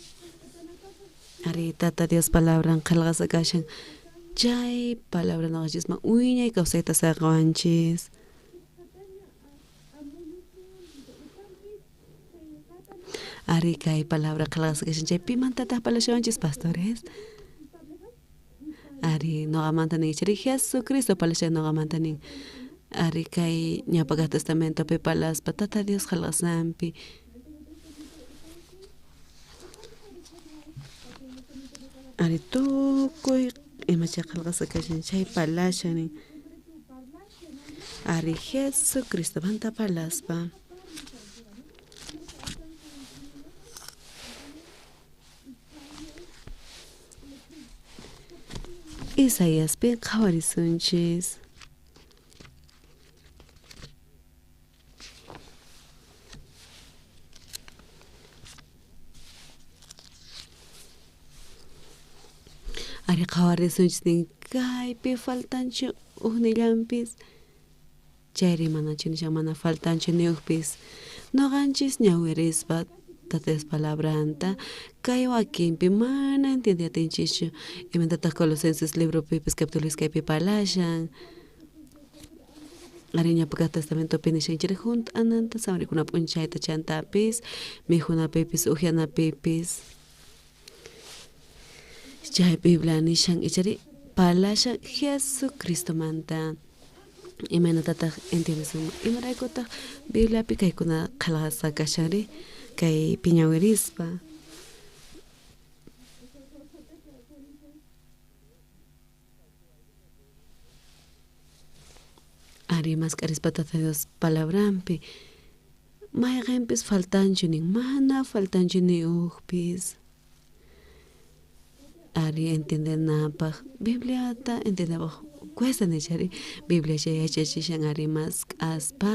Ari Tata Dios palabran qhelqasqa kashan chay palabra noqanchisman wiñay kawsayta saqawanchis. Ari kay palabra qhelqasqa kashan chay pimantataq parlashawanchis pastores? Ari noqamanta nin chayri Jesucristo parlashan noqamanta nin. Ari kay ñawpa kaq testamentopi parlaspa Tata Dios qhelqasanpi. Ari tukuy imacha qhelqasqa kashan chay parlashan nin. Ari Jesucristomanta parlaspa. Isaiaspi qhawarisunchis. Ari qhawarisunchis nin kaypi faltanchu ujnillanpis chayri manachu nishan mana faltanchu ni ujpis noqanchis ñawirispa Tata Dios palabranta kay wakinpi mana entiendiatinchischu imatataq Colosenses libropipis capítulo iskaypi parlashan ari ñawpa kaq testamentopi nishan chayri hunt'ananta samarikuna p'unchayta chantapis mikhunapipis ujyanapipis chay Biblia nishan ichari parlashan Jesucristomanta imaynatataq entiendesunman imaraykutaq Bibliapi kaykuna qhelqasqa kashanri kay piñawirispa. Ari mask'arispa Tata Dios palabranpi mayqinpis faltanchu nin mana faltanchu ni ujpis. Ari entiendenapaj Bibliata entiendenapaj cuesta nichari Biblia chay yachachishan ari mask'aspa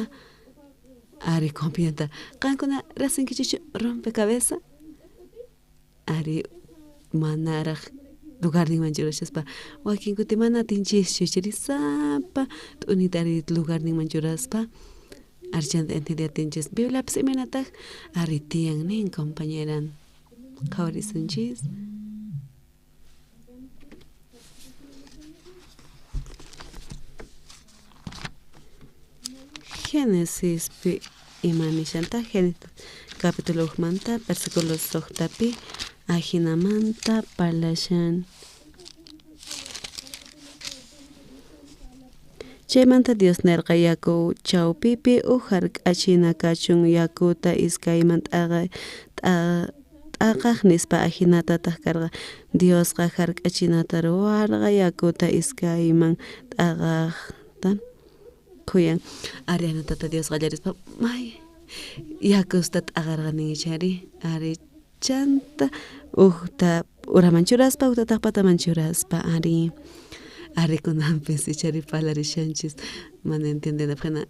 ari confianta qankuna rasinkichikchu rompecabeza ari manaraj lugarninman churashaspa wakin kuti mana atinchischu chiri sapa t'unita ari lugarninman churaspa ari chanta entiende atinchis Bibliapis imaynataj ari tiyan nin compañera qhawarisunchis. Génesispi ima nishanta Génesis capítulo ujmanta versículo suqtapi ajinamanta parlashan. Chaymanta Dios nerqa yaku chawpipi uj jark'achina kachun yakuta iskayman t'aqaj nispa ajinatataj karqa. Diosqa jark'achinata ruwarqa yakuta iskayman t'aqajta khuyan. Ari tata Dios qallarispa may yakusta t'aqarqa nin ichari ari chanta ujta uraman churaspa ujtataq pataman churaspa ari ari kunanpis ichari parlarishanchis mana entiendenapaq hina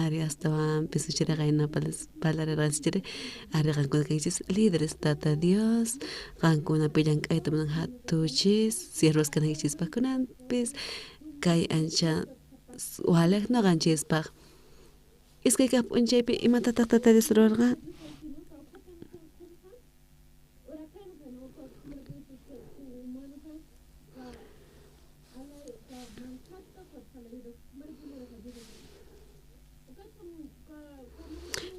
ari astawanpis ichari qayna parlarirqanchis ichari ari qankuna kankichis líderes tata Dios qankunapi llank'ayta munan hatuchis siervos kanaykichispaq kunanpis kay ancha walej noqanchispaq iskay kaq p'unchaypi imatataq tata Dios ruwarqa.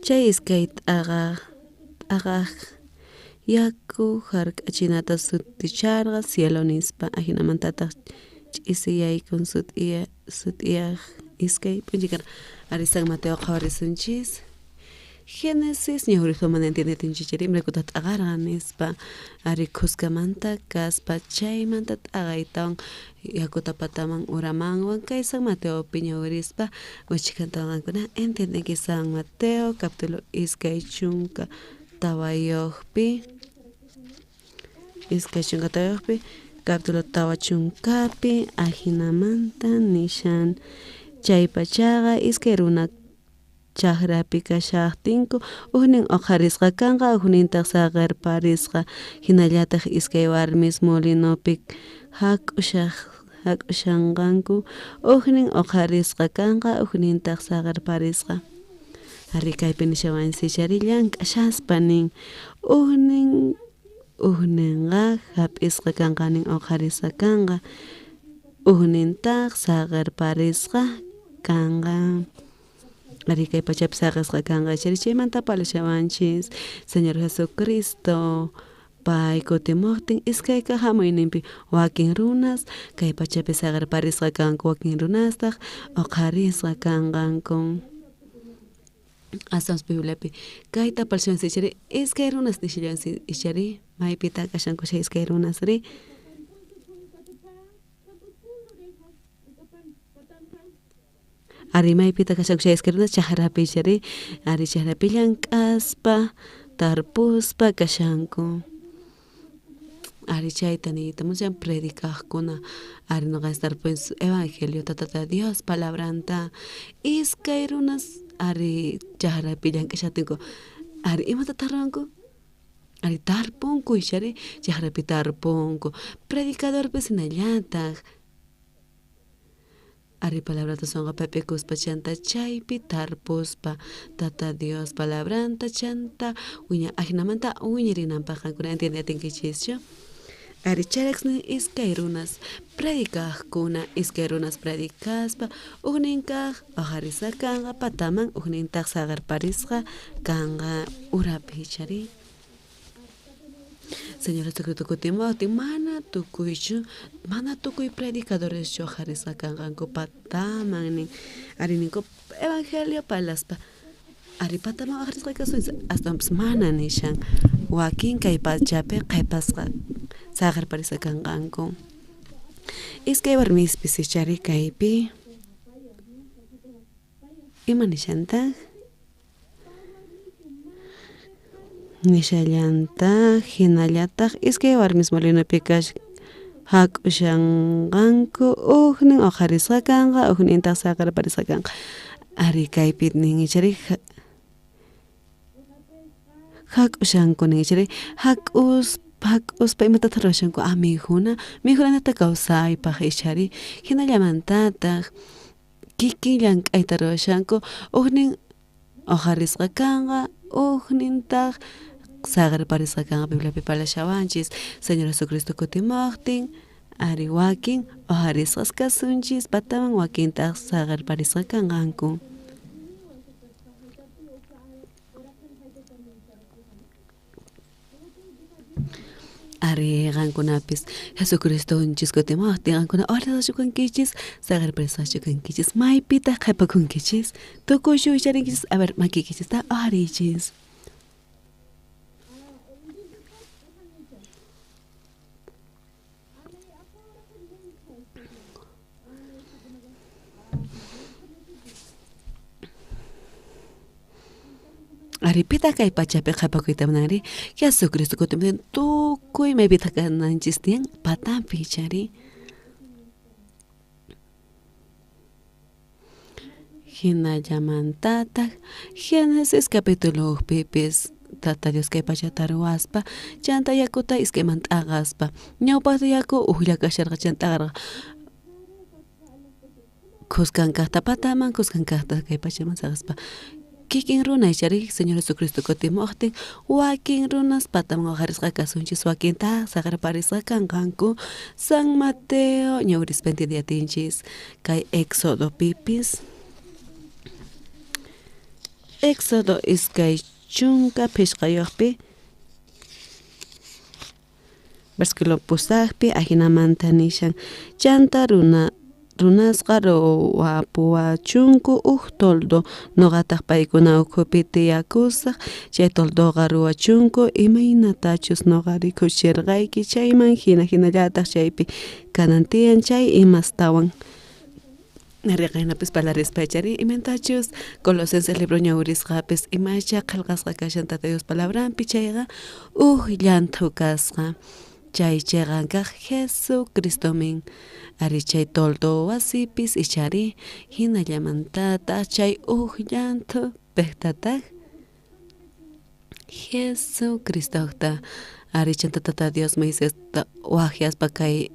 Chay iskay t'aqaj yaku jark'achinata suticharqa cielo nispa ajinamantataq ch'isiyaykun sut'iyaj iskay p'unchay karqa. Ari San Mateo qhawarisunchis Génesis ñawriqta mana entiendetinchis chayri imaraykutaq t'aqarqa nispa ari khuskamanta kaspa chaymanta t'aqaytawan yakuta pataman uramanwan kay San Mateopi ñawirispa uchikhantawan qankuna entiendenki San Mateo capítulo 24 24 capítulo 40 ajinamanta nishan chaypachaqa iskay runa chajrapi kashaqtinku ujnin uqharisqa kanqa ujnintaq saqerparisqa hinallataq iskay warmis molinopi hak'ushanqanku ujnin uqharisqa kanqa ujnintaq saqerparisqa. Ari kaypi nishawanchis ichari llank'ashaspa nin ujninqa hap'isqa kanqa nin uqharisqa kanqa ujnintaq saqerparisqa kanqa. Ari kay pachapi saqesqa kanqa ichari chaymanta parlashawanchis Señor Jesucristo pay kutimuqtin iskay kaq hamuyninpi wakin runas kay pachapi saqerparisqa kanku wakin runastaq uqharisqa kanqanku. Aswanpas Bibliapi kayta parlashawanchis ichari iskay runas nishawanchis ichari maypitaq kashanku chay iskay runas ri. Ari maypitaq kashanku chay iskay runas chajrapi ichari ari chajrapi llank'aspa tarpuspa kashanku. Ari chayta niyta munashan predicaqkuna ari noqanchis tarpunchis evangeliota tata Dios palabranta iskay runas ari chajrapi llank'ashaqtinku ari imatataq ruwanku ari tarpunku ichari chajrapi tarpunku predicadorpis hinallataq ari palabrata sunqapi hap'ikuspa chanta chaypi tarpuspa tata Dios palabranta chanta wiña ajinamanta wiñarinanpaq qankuna entiende atinkichischu. Ari chayrayku iskay runas predicaqkuna iskay runas predicaspa ujnin kaq uqharisqa kanqa pataman ujnintaq saqerparisqa kanqa urapi ichari. Señor Jesucristo kutimuqtin mana tukuychu mana tukuy predicadoreschu uqharisqa kanqanku pataman nin ari ninku evangelio parlaspa ari pataman uqharisqa kasunchis aswanpis mana nishan wakin kay pachapi qhipasqa saqerparisqa kanqanku. Iskay warmispis ichari kaypi ima nishantaq Nishallantaq hinallataq iskay warmis molinopi hak'ushanqanku ujnin uqharisqa kanqa ujnintaq saqerparisqa kanqa. Ari kaypi nin ichari hak'ushanku nin ichari hak'uspa imatataq ruwashanku mikhuna mikhunata kawsaypaq ichari hinallamantataq kikin llank'ayta ruwashanku ujnin uqharisqa kanqa ujnintaq saqerparisqa kanqa. Bibliapi parlashawanchis Señor Jesucristo kutimuqtin ari wakin uqharisqas kasunchis pataman wakintaq saqerparisqa kanqanku. Ari qankunapis Jesucristonchis kutimuqtin qankuna uqharisqachu kankichis saqerparisqachu kankichis maypitaq qhipakunkichis tukuy wicharinkichis a ver makiykichista uqhariychis. Ari pitaq kay pachapi qhapakuyta munanri Jesucristo kutimuqtin tukuy maypitaq kananchis tiyan patanpi ichari. Hinallamantataq Génesis capítulo ujpipis Tata Dios kay pachata ruwaspa chanta yakuta iskayman t'aqaspa ñawpaqta yaku ujlla kasharqa chanta t'aqarqa khuskan kaqta pataman khuskan kaqta kay pachaman saqaspa kikin runa ichari Señor Jesucristo kutimuqtin wakin runas pataman uqharisqa kasunchis wakintaq saqerparisqa kanqanku. San Mateo ñawrispa entiendiyatinchis kay Éxodo pipis Éxodo iskay chunka phishqayuqpi versículo pusaqpi ajinamanta nishan chanta runasqa ruwapuwachunku uj toldo noqataq paykuna ukhupi tiyakusaq chay toldoqa ruwachunku imaynatachus noqa rikuchirqayki chayman hina hinallataq chaypi kanan tiyan chay imastawan. Riqaynapis parlarispa ichari imatachus Colosenses libro ñawrisqapis imacha qillqasqa kashan Tata Dios palabranpi chayqa uj llanthu kasqa chay chiqan kaq Jesucristomin ari chay toldo wasipis ichari hinallamantataq chay uj llanthu piqtataq Jesucristota ari chanta Tata Dios Moisesta waqyaspa kay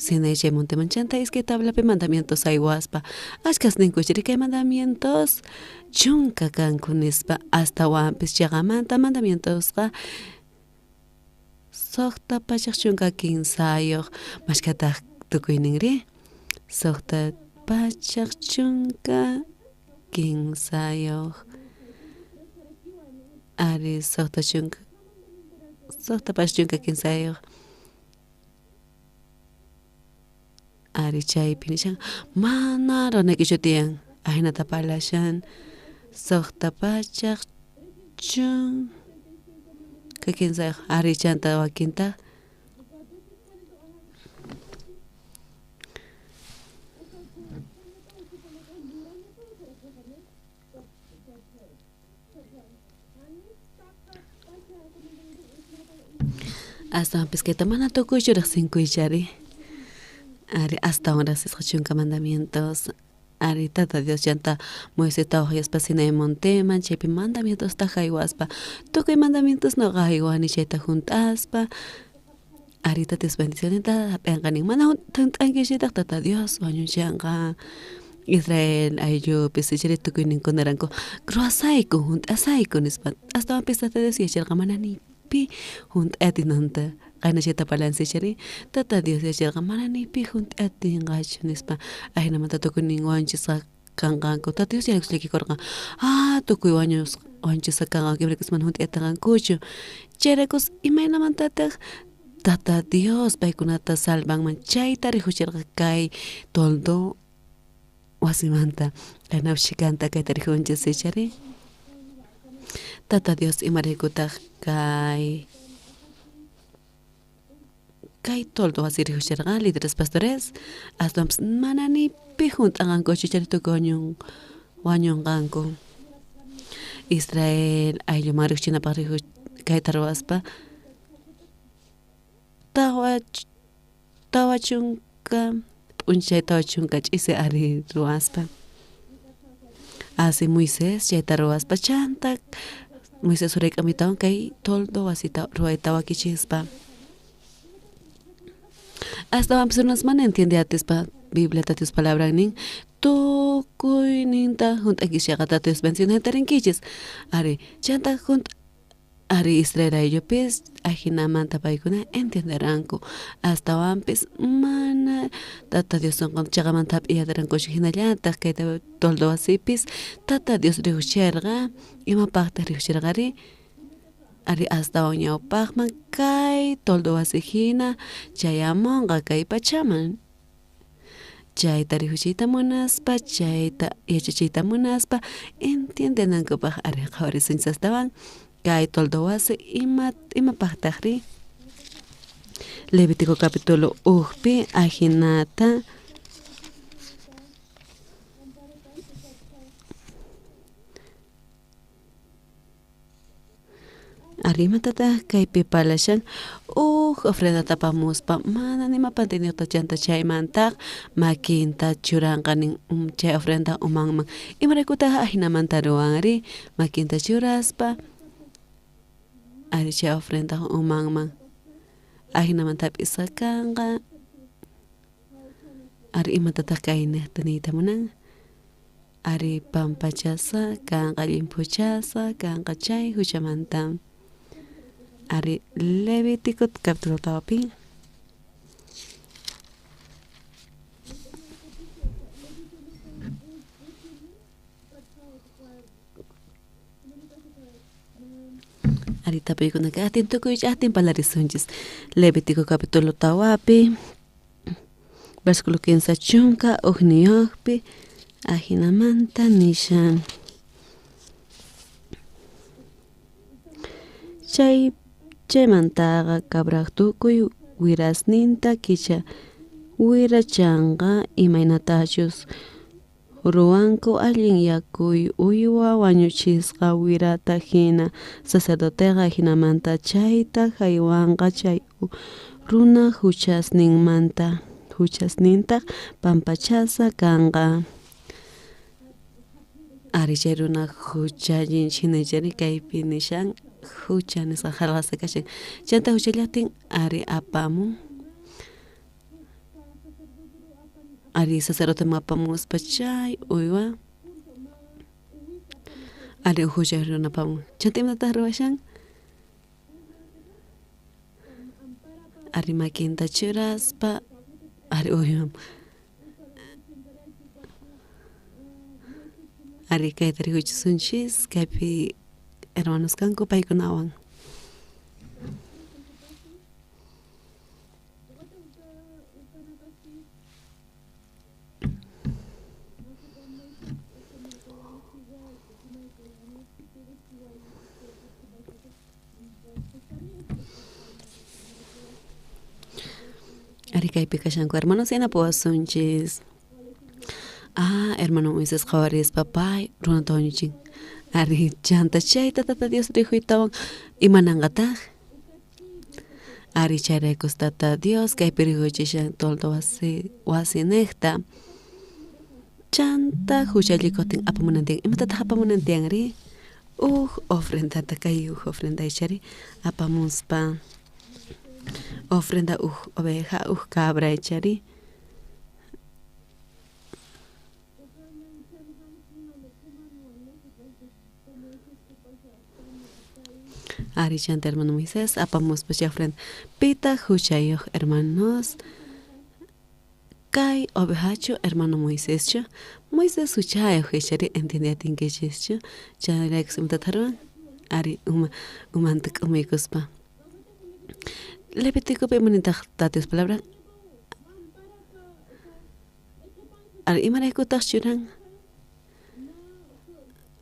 Sinai chay monteman chanta iskay tablapi mandamientos aywaspa achkas ninku ichari kay mandamientos chunka kanku nispa astawanpis chiqamanta mandamientosqa suqta pachak chunka kinsayuq mashkataq tukuyninri suqta pachak chunka kinsayuq ari suqta pachak chunka kinsayuq ari chaypi nishan mana runaykichu tiyan ajinata parlashan suqta pachak chunka kinsayuq ari chanta wakintaq astawanpis kayta mana tukuychu riqsinku ichari ari astawan riqsisqa chunka mandamientos ari Tata Dios chanta Moisesta waqyaspa Sinai monteman chaypi mandamientosta haywaspa tukuy mandamientos noqa haywani chayta hunt'aspa ari Tata Dios bendicioninta hap'inqanin mana hunt'ankichitaq Tata Dios wañuchanqa Israel ayllupis ichari tukuyninkunaranku ruwasayku hunt'asayku nispa astawanpis Tata Dios yacharqa mana ni pi hunt'atinanta qayna chayta parlanchis ichari Tata Dios yacharqa mana ni pi hunt'atinqachu nispa ajinamanta tukuynin wañuchisqa kanqanku Tata Dios llakikorqa tukuy wañuchisqa kanqanku imaraykus mana hunt'atinqankuchu chayraykus imaynamantataq Tata Dios paykunata salvanman chayta rikuchirqa kay toldo wasimanta kaynapi chhikanta kayta rikunchis ichari Tata Dios imaraykutaq kay toldo wasi rikuchirqa líderes pastores astawanpis mana ni pi hunt'anqankuchu chayri tukuy wañunqanku Israel aylluman riqchinapaq kayta ruwaspa 40 p'unchay 40 ch'isi ari ruwaspa asi Moisés chayta ruwaspa chanta Moisés urayk'amitawan kay toldo wasita ruwayta wakichispa astawanpis runas mana entiende atispa Bibliata Dios palabran nin tukuyninta junt'ankichis Tata Dios bendicionesta rinkichis ari chanta ari Israel ayllupis ajinamanta paykuna entienderanku astawanpis mana Tata Dios sunqunta chaqamanta hap'iyatarankuchu hinallataq kayta toldo wasipis Tata Dios riqsirqa imapaqtaq riqsirqari ari astawan ñawpaqman kay toldo wasi hina chayamunqa kay pachaman chayta riqsichiyta munaspa chayta yachachiyta munaspa entiendenankupaq ari qhawarisunchis astawan kay toldo wasi imapaqtaqri Levítico capítulo 1pi ajinata ari imatataq kaypi parlashan uj ofrendata apamuspa mana nimapantiniqta chanta chaymantaq makinta churanqa nin chay ofrenda umanman imaraykutaq ajinamanta ruwanri makinta churaspa ari chay ofrenda umanman ajinamanta hap'isqa kanqa ari imatataq kayniqta niyta munan ari pampachasqa kanqa llimphuchasqa kanqa chay huchamanta ari Levítico capítulo 4pi ari tapuykuna kaqtin tukuy ch'aqtin parlarisunchis Levítico capítulo 4pi versículo 31pi ajinamanta nishan chaymantaqa cabraq tukuy wirasninta kicha wirachanqa imaynatachus ruwanku allin yakuy uywa wañuchisqa wirata hina sacerdoteqa jinamanta chayta jaywanqa chay runa huchasninmanta huchasnintaq pampachasqa kanqa ari chay runa huchallin hinachari kaypi nishan hucha nisqa qhalqasqa kashan chanta huchallaqtin ari apamun ari sacerdoteman apamuspa chay uywa ari uj hucha runa apamun chanta imatataq ruwashan ari makinta churaspa ari uywa ari kayta rikuchisunchis kaypi hermanos kanku paykunawan. Ari kaypi kashanku hermanos yanapawasunchis. Ah, hermano Moisés qhawarispa pay runata wañuchin. Ari chanta chayta Tata Dios rikuytawan imananqataq ari chayraykus Tata Dios kaypi rikuchishan toldo wasiniqta chanta huchallikuqtin apamunantiyan imatataq apamunantiyanri uj ofrendata kay uj ofrenda ichari apamuspa ofrenda uj oveja uj cabra ichari ari chanta hermano Moisés apamuspa chay ofrenda pitaq huchayuq hermanos kay ovejachu hermano Moiséschu Moisés huchayuq ichari entiendeatinkichischu chayraykus imatataq ruwan ari umanta k'umuykuspa Levíticopi imanintaq Tata Dios palabra ari imaraykutaq churan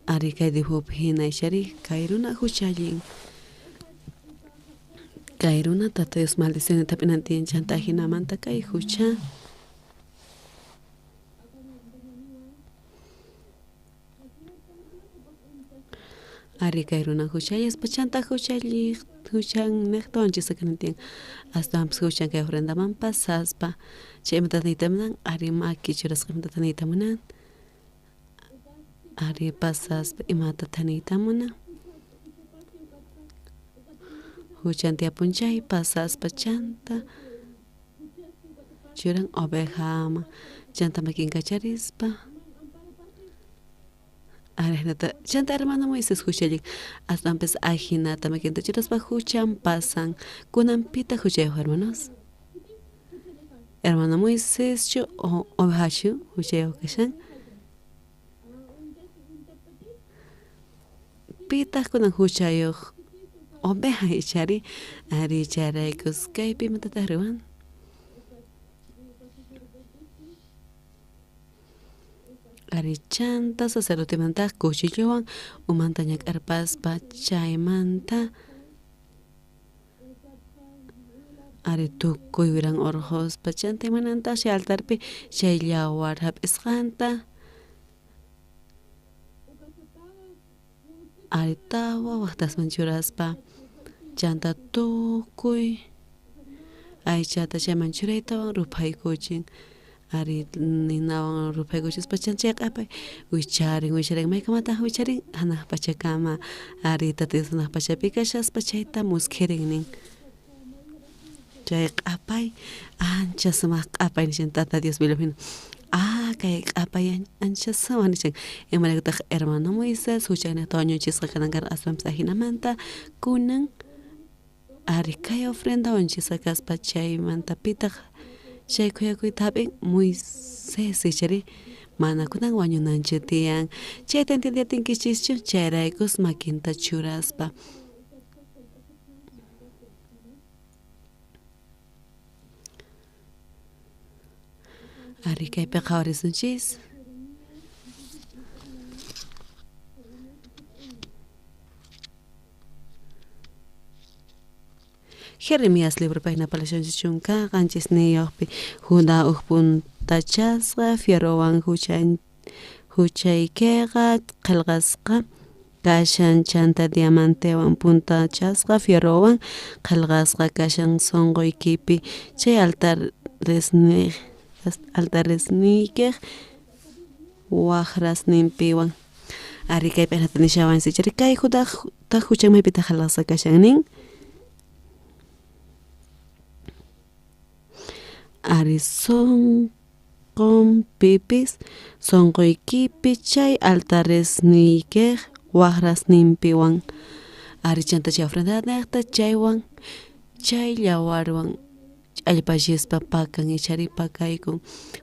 ari kay dibujopi hina ichari kay runa huchallin kay runa Tata Dios maldicionta hap'inantiyan chanta ajinamanta kay hucha Ari kay runa huchallispa chanta huchalliq huchanniqta wanchisqa kanan tiyan astawanpis huchan kay ofrendaman pasaspa chay imatata niyta munan ari maki churasqa imatata niyta munan ari pasaspa imatata niyta munan huchan tiyapun chay pasaspa chanta churan ovejaman chanta makin kacharispa Arijnata chanta hermano Moisés huchallin aswanpis ajinata makinta churaspa huchan pasan kunanpitaq huchayuq hermanos hermano Moiséschu o ovejachu huchayuq kashan pitaq kunan huchayuq oveja ichari ari chayraykus kaypi imatataq ruwan ari chanta sacerdotemantaq cuchillowan umanta ñak'arpaspa chaymanta ari tukuy wiran urquspa chanta imanantaq chay altarpi chay yawar hap'isqanta ari tawa waqtasman churaspa chanta tukuy aychata chayman churaytawan ruphaykuchin ari ninawan ruphaykuchispa chanta chay q'apay wicharin wicharin maykamataq wicharin hanaq pachakama ari tata Dios hanaq pachapi kashaspa chayta muskhirin nin chay q'apay ancha sumaq q'apay nishan tata Dios Bibliapi kay q'apay ancha sumaq nishan imaraykutaq hermano Moisés huchayniqta wañuchisqa kanan karqa aswanpis ajinamanta kunan ari kay ofrenda wañuchisqa kaspa chaymanta pitaq chay khuyakuyta hap'in Moisés ichari mana kunan wañunanchu tiyan chayta entiendeyatinkichishchu chayraykus makinta churaspa ari kaypi qhawarisunchis Jeremías libro página palacionchis chunka qanchisniyuqpi Judá uj puntachasqa fierrowan huchaykiqa qillqasqa kashan chanta diamantewan puntachasqa fierrowan qillqasqa kashan sunquykipi chay altaresniykiq waqrasninpiwan ari kaypi ajinata nishawanchis ichari kay Judajtaq huchan maypitaq qillqasqa kashan nin ari sunqunpipis sunquykipi chay altaresniykiq waqrasninpiwan ari chanta chay ofrendaniqta chaywan chay yawarwan ch'allpallispa pakan ichari pakaykun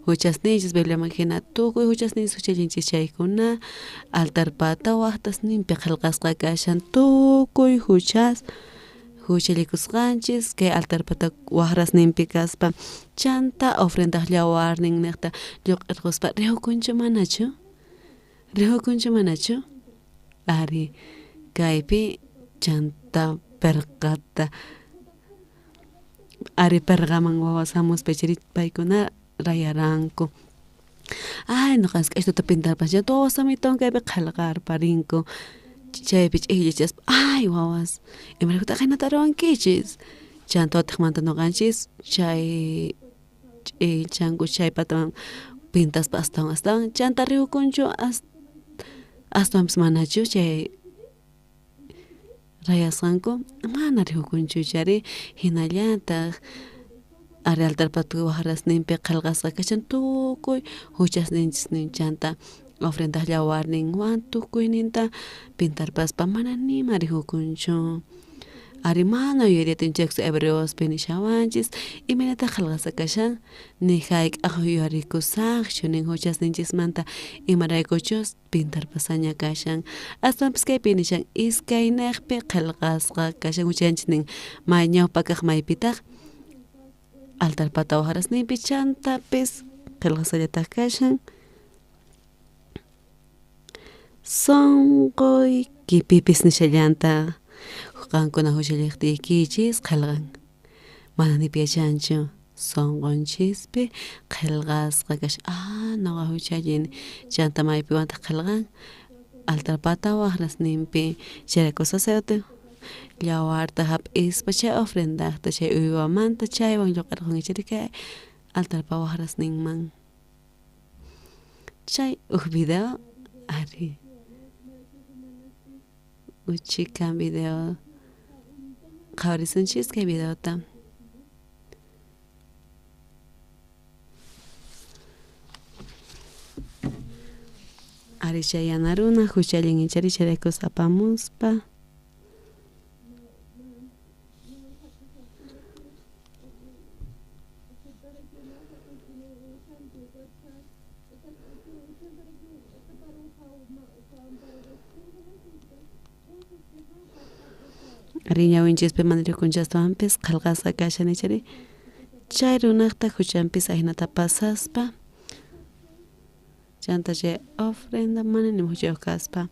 huchasninchis Bibliaman hina tukuy huchasninchis huchallinchis chaykuna altarpata waqtasninpi qillqasqa kashan tukuy huchas huchallikusqanchis kay altarpata waqrasninpi kaspa chanta ofrendaq yawarnin niqta lluq'irquspa rihukunchu manachu rihukunchu manachu ari kaypi chanta perqata ari perqaman wawas hamuspa ichari paykuna rayaranku ay nuqanchis k'achituta pintarpas chanta wawas hamuytawan kaypi qillqarparinku chaypi ch'ikillichaspa ay wawas imaraykutaq ajinata ruwankichis chanta watiqmanta nuqanchis chay ch'ikilchanku chay pataman pintaspa astawan astawan chanta rihukunchu aswanpis manachu chay rayasqanku mana rihukunchu ichari hinallataq ari altarpata waqrasninpi qillqasqa kashan tukuy huchasninchis chanta ofrendaq yawarninwan tukuyninta pintarpaspa mana nima rihukunchu ari mana yuyariyatinchikchu hebreospi nishawanchis imaynataq qillqasqa kashan ni hayk'aq yuyarikusaqchu nin huchasninchismanta imaraykuchus pintarpasaña kashan aswanpis kaypi nishan iskayniqpi qillqasqa kashan huchanchis nin may ñawpakaq maypitaq altarpata waqrasninpi chantapis qillqasqallataq kashan sunquykipipis nishallantaq qankuna huchalliqtiykichis qillqan mana nipi yachanchu sunqunchispi qillqasqa kashan nuqa huchallini chanta maypiwantaq qillqan Altarpata wajrasninpi chayrayku sacerdote yawarta hap'ispa chay ofrendaqta chay uywamanta chaywan lluq'arqun ichari kay altarpa wajrasninman chay uj video ari uchikan video qhawarisunchis kay videota. Ari chay yana runa huchallin ichari chayraykus apamuspa. Ari ñawinchispi mana rikunchaswanpis qhelqasqa kashan ichari chay runaqta huchanpis ahinata pasaspa chanta chay ofrenda mana nima huchayuq kaspa.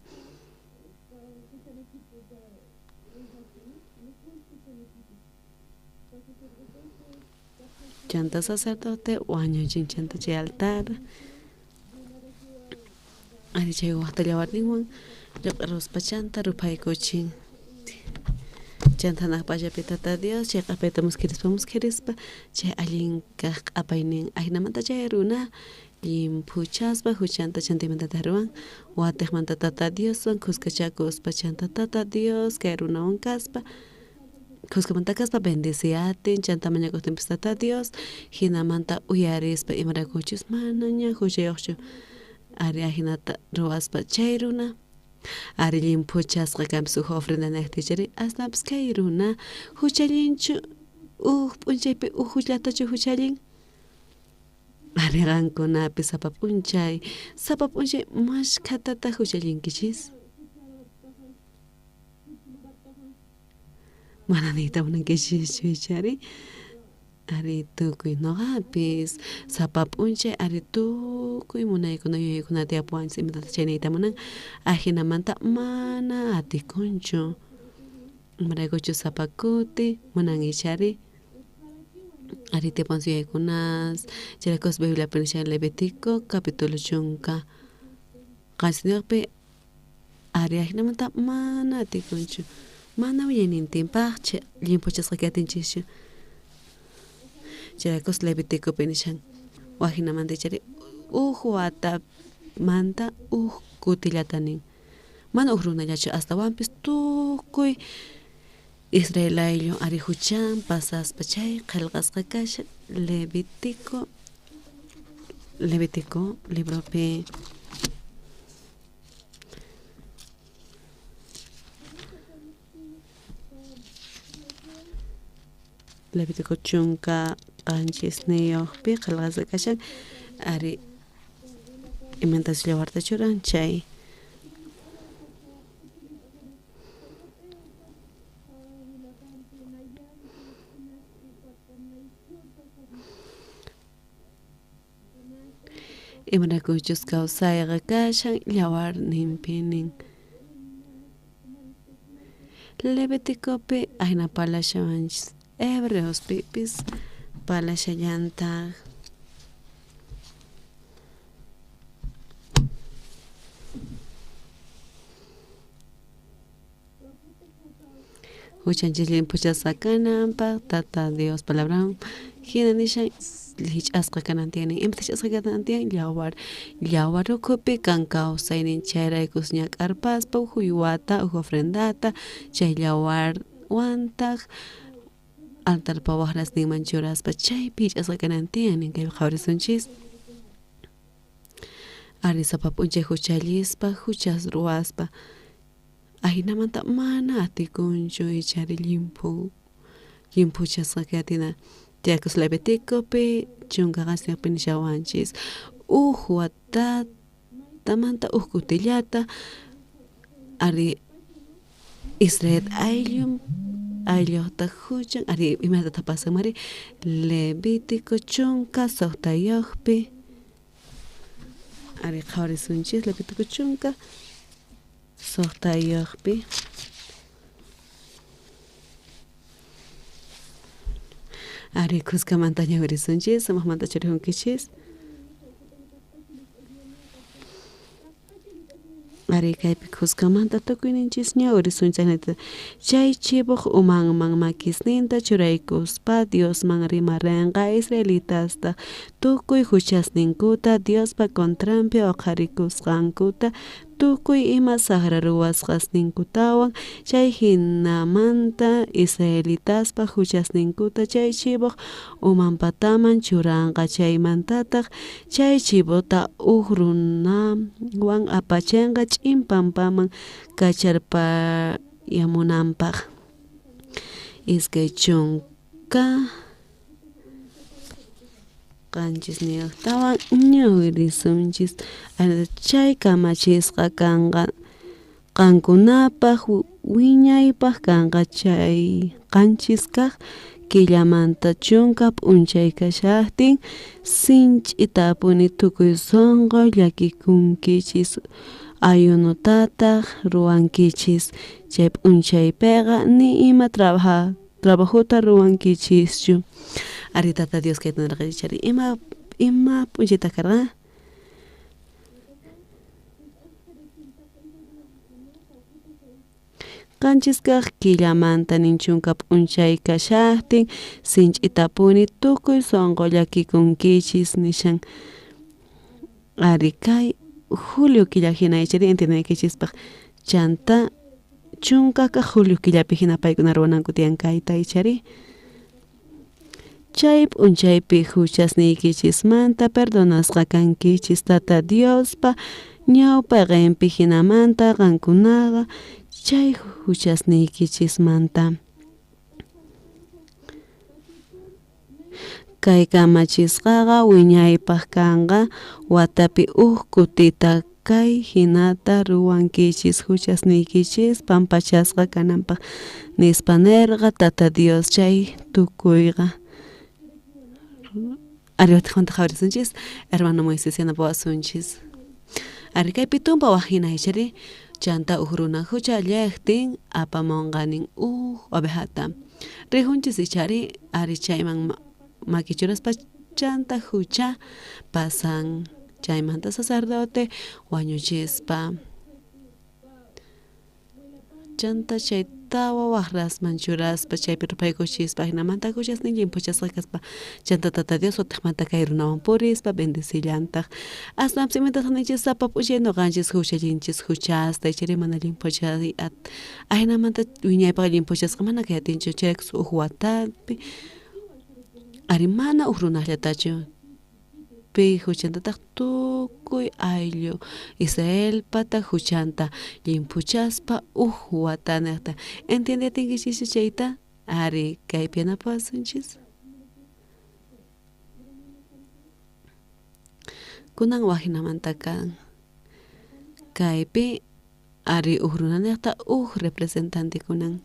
Chanta sacerdote wañuchin chanta chay altar ari chay waqta llawarninwan lluq'aruspa chanta ruphaykuchin chanta hanaq pachapi Tata Dios chay q'apayta muskhirispa chay allin kaq q'apaynin ahinamanta chay runa llimphuchaspa huchanta chanta imatataq ruwan watiqmanta Tata Dioswan khuskachakuspa chanta Tata Dios kay runawan kaspa khuskamanta kaspa bendeciatin chanta mañakuqtinpis Tata Dios hinamanta uyarispa imaraykuchus manaña huchayuqchu ari ahinata ruwaspa chay runa ari llimphuchasqa kanpis uj ofrenda niqtichari astawanpis kay runa huchallinchu uj p'unchaypi uj huchallatachu huchallin ari qankunapi sapa p'unchay mashkhatataq huchallinkichis mana niyta munankichischu ichari ari tukuy noqapis sapa p'unchay ari tukuy munaykuna yuyaykuna tiyapuwanchis imatataq chay niyta munan ajinamanta mana atikunchu imaraykuchus sapa kuti munan ichari ari tiyapuwanchis yuyaykunas chayraykus Bibliapi nishan Levítico capítulo 17pi ari ajinamanta mana atikunchu mana wiñaynintinpaqchu llimphuchasqa kayatinchischu chayraykus Levíticopi nishan wajinamanta ichari uj watamanta uj kutillata nin mana uj runallachu astawanpis tukuy Israel ayllu ari huchan pasaspa chay qhelqasqa kashan Levítico libropi Levítico 17pi qhelqasqa kashan ari imatachus llawarta churan chay imaraykuchus kawsayqa kashan llawarninpi nin Levíticopi ahina parlashawanchis Hebreospipis parlashallantaq huchanchis llimphuchasqa kananpaq Tata Dios palabran hina nishan hich'asqa kanan tiyan imata hich'asqa kanan tiyan yawar ukhupi kan kawsaynin chayraykus ñak'arpaspa uj uywata uj ofrendata chay yawarwantaq altarpa waqrasninman churaspa chaypi hich'asqa kanan tiyan nin kaypi qhawarisunchis ari sapa p'unchay huchallispa huchas ruwaspa ajinamanta mana atikunchu ichari llimphuchasqa kayatina tiyakus Levíticopi 17pi nishawanchis uj watatamanta uj kutillata ari Israel aylluqta huchan ari imatataq pasanmari Levítico 16pi ari qhawarisunchis Levítico 16pi ari khuskamanta ñawirisunchis sumaqmanta churihunkichis Ari kaypi khuskamanta tukuyninchis ñawirisunchik chay chivoj umanman makisninta churaykuspa Diosman rimarenqa israelitasta tukuy juchasninkuta Diospa contranpi oqharikusqankuta tukuy ima sajra ruwasqasninkutawan chay jinamanta israelitaspa juchasninkuta chay chivoj uman pataman churanqa chaymantataj chay chivota uj runawan apachenqa ch'in pampaman kacharpayamunanpaj 27 ñawirisunchis chay kamachisqa kanqa qankunapaj wiñaypaj kanqa chay 7 kaj killamanta 10 p'unchay kashajtin sinch'itapuni tukuy sonqo llakikunkichis ayunotataj ruwankichis chay p'unchaypeqa ni ima trabajota ruwankichischu. Ari Tata Dios kayta nerqa chari ima p'unchaytaj karqa 7 kaj killamanta 10 p'unchay kashajtin sinch'itapuni tukuy sonqo llakikunkichis nishan ari kay julio killa jina ichari entiendeykichispaj chanta 10 kaj julio killapi jina paykuna ruwananku tiyan kayta ichari chay p'unchaypi juchasniykichismanta perdonasqa kankichis Tata Diospa ñawpaqenpi jinamanta qankunaqa chay juchasniykichismanta kay kamachisqaqa wiñaypaj kanqa watapi uj kutita kay jinata ruwankichis juchasniykichis pampachasqa kananpaj nispa nerqa Tata Dios chay tukuyqa ari watijmanta qhawarisunchis hermano Moisés yanapawasunchis ari kaypi tumpa waj jina ichari chanta uj runa juchallejtin apamonqanin uj ovejata rijunchis ichari ari chayman makichuraspa chanta jucha pasan chaymanta sacerdote wañuchispa chanta chay tawa wajrasman churaspa chaypi ruphaykuchispa jinamanta juchasnin llimphuchasqa kaspa chanta Tata Dios utijmanta kay runawan purispa bendecillantaj aswanpis imatataq ninchis sapa p'unchay noqanchis juchallinchis juchasta ichari mana llimphuchay ajinamanta wiñaypaj llimphuchasqa mana kay atinchu chayraykus uj watapi ari mana uj runajllatachu pi juchantataq tukuy ayllu Israelpata juchanta llimphuchaspa uj watanejta entiendeatinkichischu chayta ari kaypi yanapawasunchis kunan wajinamanta kan kaypi ari uj runanejta uj representante kunan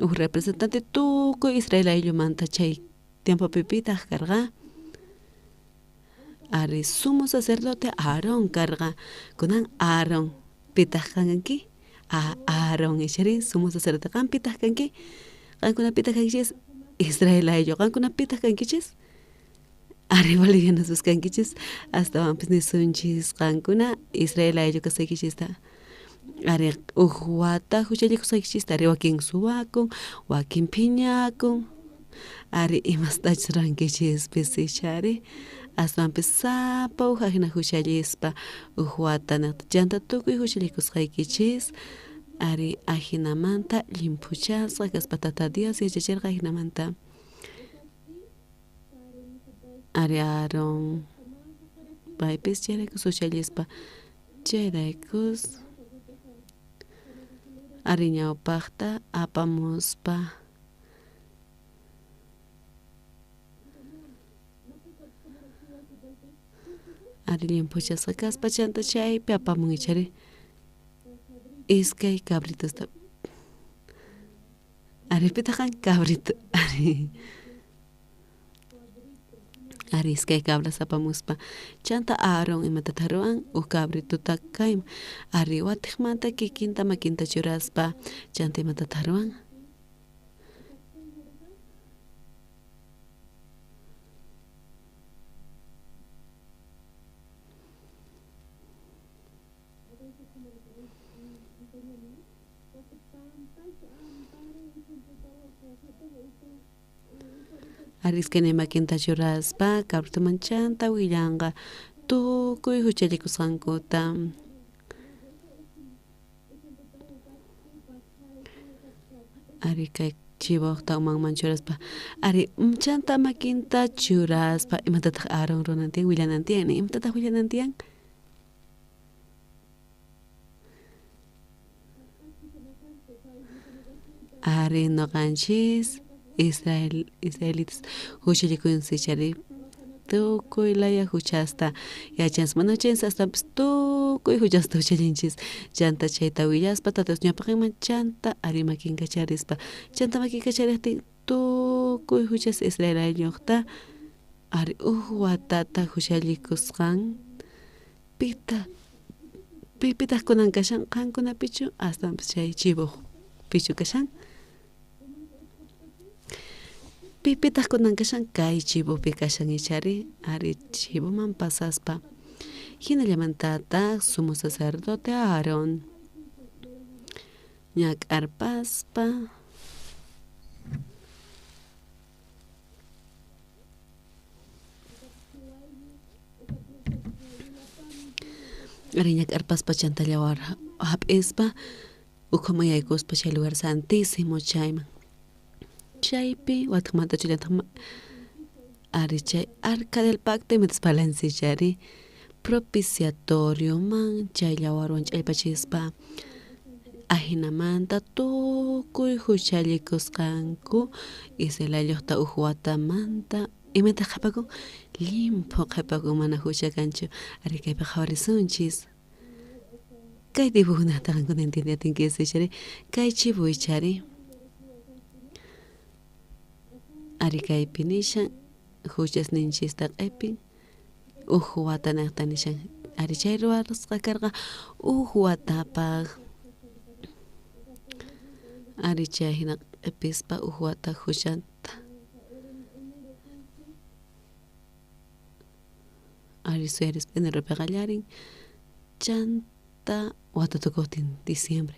uj representante tukuy Israel ayllumanta chay tiempopi pitaq karqa ari sumo sacerdote Aarón karqa kunan Aarón pitaq kanki Aarón ichari sumo sacerdote qan pitaq kanki qankuna pitaq kankichis Israel ayllu qankuna pitaq kankichis ari bolivianos kankichis astawanpis nisunchis qankuna Israel ayllu kasqaykichista ari uj wata juchallikusqaykichista ari wakin suwakun wakin phiñakun ari imastachus ruwankichispis ichari aswanpis sapa uj ajina juchallispa uj wata chanta tukuy juchallikusqaykichis ari ajinamanta llimphuchasqa kaspa Tata Dios yachacherqa ajinamanta ari Aarón paypis chayraykus juchallispa chayraykus ari ñawpajta apamuspa ari llimphuchasqa kaspa chanta chaypi apamun ichari iskay cabritosta ari pitaq kan cabrito ari ari iskay cabras apamuspa chanta Aarón imatataq ruwan uj cabritota kayman ari watijmanta kikinta makinta churaspa chanta imatataq ruwan Ari iskaynin makinta churaspa cabritoman chanta willanqa tukuy huchallikusqankuta. Ari kay chivojta umanman churaspa ari chanta makinta churaspa imatataq Aaron runan tiyan willanan tiyan imatataq willanan tiyan? Ari noqanchis israelitas huchallikunchis chari tukuy laya huchasta yachanchis mana huchallinchis astawanpis tukuy huchasta huchallinchis chanta chayta willaspa Tata Dios ñawpaqinman chanta ari makin kacharispa chanta makin kachariqtin tukuy huchas Israel aylluqta ari uj watata huchallikusqan pita pipitaq kunan kashan qankunapichu astawanpis chay chivoq pichu kashan pipitaq kunan kashan kay chivopi kashan ichari ari chivoman pasaspa hinallamantataq sumo sacerdote Aaron ñak'arpaspa ari ñak'arpaspa chanta yawar hap'ispa ukhuman yaykuspa chay lugar santísimo chayman chaypi wataqmanta chullataq ari chay arca del pacto imatas parlanchis chari propiciatorioman chay yawarwan ch'allpachispa ajinamanta tukuy huchallikusqanku Israel aylluqta uj watamanta imataq qhapakun llimphu qhapakun mana hucha kanchu ari kaypi qhawarisunchis kay dibujokunata qankuna entiende atinkichis chari kay chivo ichari ari kaypi nishan huchasninchista q'ipin uj watanaqta nishan ari chay ruwasqa karqa uj watapaq ari chay hina q'ipispa uj wata huchanta ari suyarispa eneropi qallarin chanta wata tukuqtin diciembre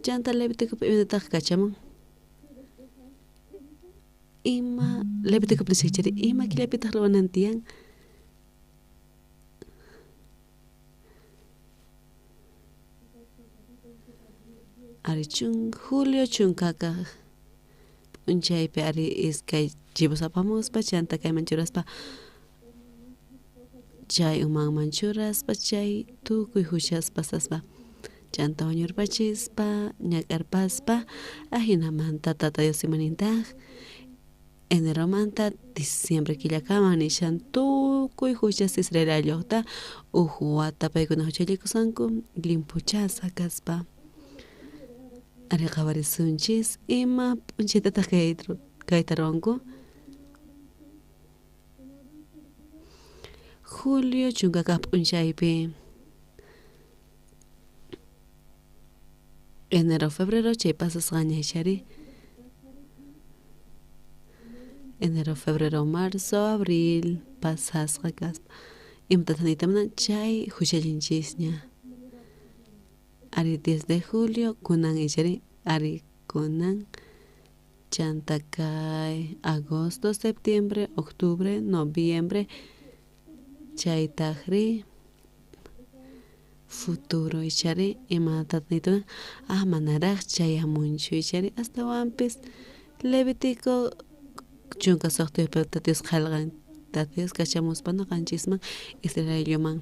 chanta Leviticopi imatataq kachamun ima Leviticopi nishan chari ima killapitaq ruwanan tiyan ari julio chunkakaq p'unchaypi ari iskay chivos apamuspa chanta kayman churaspa chay umanman churaspa chay tukuy huchas pasaspa chanta wañurpachispa ñak'arpaspa ajinamanta Tata Dios imanintaq eneromanta diciembre killakama nishan tukuy huchas Israel aylluqta uj wata paykuna huchallikusqanku llimphuchasqa kaspa ari qhawarisunchis ima p'unchaytataq kayta ruwanku julio chunkakaq p'unchaypi enero febrero chay pasasqaña ichari enero febrero marzo abril pasasqa kaspa imatataq niyta munan chay huchallinchisña ari 10 de julio kunan ichari ari kunan chanta kay agosto septiembre octubre noviembre chaytaqri futuro ichari imatataq niyta munan ah manaraq chayamunchu ichari astawanpis Levitico 16 Tata Dios qhalqan Tata Dios kachamuspa noqanchisman Israel aylluman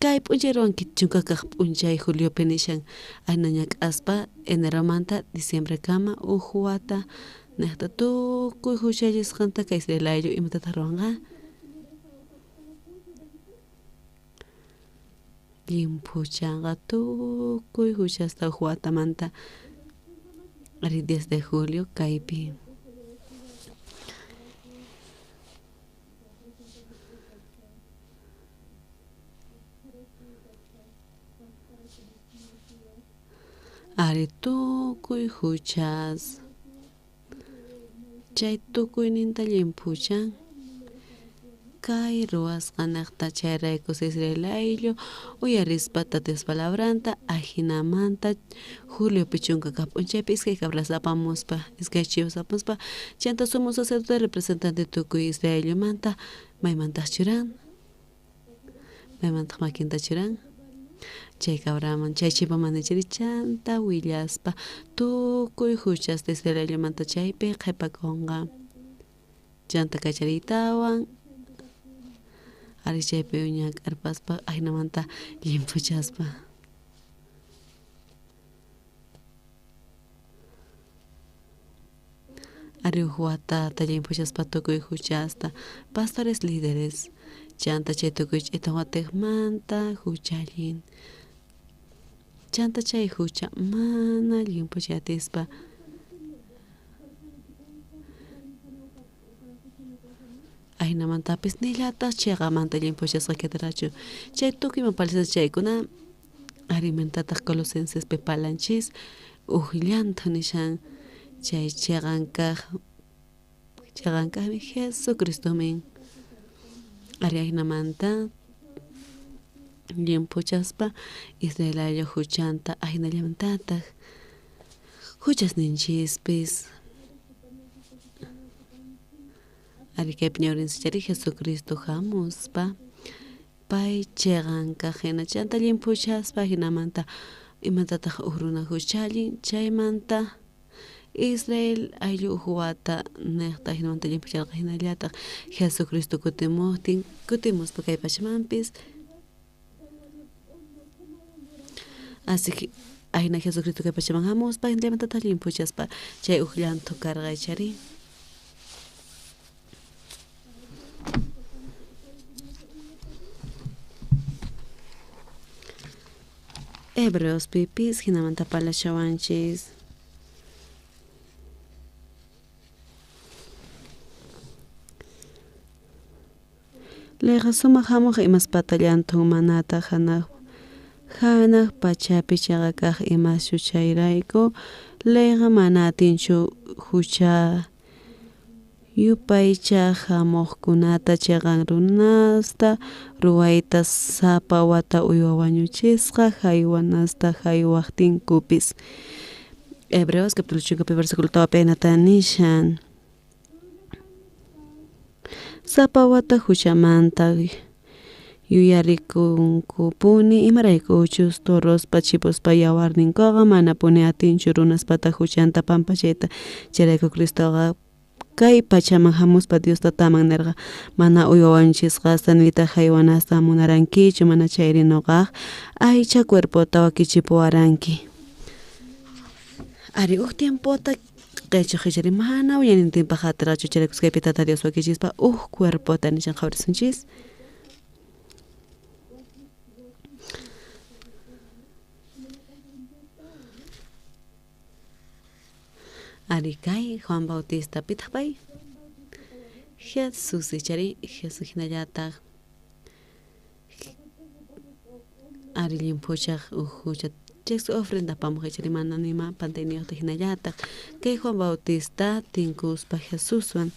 kay p'unchay ruwanki chunkakaq p'unchay juliopi nishan ahina ñak'aspa eneromanta diciembrekama uj wata niqta tukuy huchallisqanta kay Israel ayllu imatataq ruwanqa llimphuchanqa tukuy huchasta uj watamanta ari 10 de julio kaypi. Ari tukuy huchas chay tukuyninta llimphuchan Kay ruwasqanejta chayraykus Israel ayllu uyarispa Tata Dios palabranta ajinamanta juliopi chunka kaq p'unchaypi iskay cabras apamuspa iskay chivos apamuspa chanta sumo sacerdote representante tukuy Israel ayllumanta maymantaq churan maymantaq makinta churan chay cabraman chay chivaman nichiri chanta willaspa tukuy huchasta Israel ayllumanta chaypi qhipakunqa chanta kachariytawan ari chaypi ñak'arpaspa ajinamanta llimphuchaspa. Ari uj watata llimphuchaspa tukuy huchasta pastores líderes chanta chay tukuy ch'itan watejmanta huchallin chanta chay hucha mana llimphuchatispa ajinamantapis nillataq chiqamanta llimphuchasqa quedarachu chay tukuyman palisas chaykuna arimantataq Colosensespi palanchis uj llanthu nishan chay chiqan kaq chiqan kaqmi Jesucristomin ari ajinamanta llimphuchaspa Israel ayllu huchanta ajinallamantataq huchasninchispis ari kaypi ñawrinchis Jesucristo hamuspa pay chiqan kaq hina chanta llimphuchaspa jinamanta imatataq uj runa huchallin chaymanta Israel ayllu uj wata nejta jinamanta llimphucharqa jinallataq Jesucristo kutimuqtin kutimuspa kay pachamanpis así que ajina Jesucristo kay pachaman hamuspa jinallamantataq llimphuchaspa chay uj llanthu karqa ichari. Hebreos pipis jinamanta palashawanchis. Leyqa sumaq hamuq imaspata llanthun manataq hanaq pachapi chaqa kaq imaschu chayrayku leyqa mana atinchu hucha yupaychaq hamuqkunata chiqan runasta ruwayta sapa wata uywa wañuchisqa haywanasta haywaqtinkupis. Hebreos capítulo 5 versículo 4 hinata nishan sapa wata huchamanta yuyarikunkupuni imaraykuchus torospa chivospa yawarninkuqa manapuni atinchu runaspata huchanta pampachayta chayrayku Cristoqa kay pachaman hamuspa Dios tataman nirqa mana uywa wañuchisqasta nitaq haywanasta munarankichu mana chayri nuqaq aycha cuerpota wakichipuwaranki. Ari uj tiempota qhichuq ichari mana wiñaynintinpaq atirqachu chayraykus kaypi Tata Dios wakichispa uj cuerpota nishan qhawarisunchis. Ari kay Juan Bautista pitaq pay Jesús ichari Jesús hinallataq ari llimphuchaq uj hucha chay ofrenda apamuq ichari mana nima pantayniyuqta hinallataq kay Juan Bautista tinkuspa Jesuswan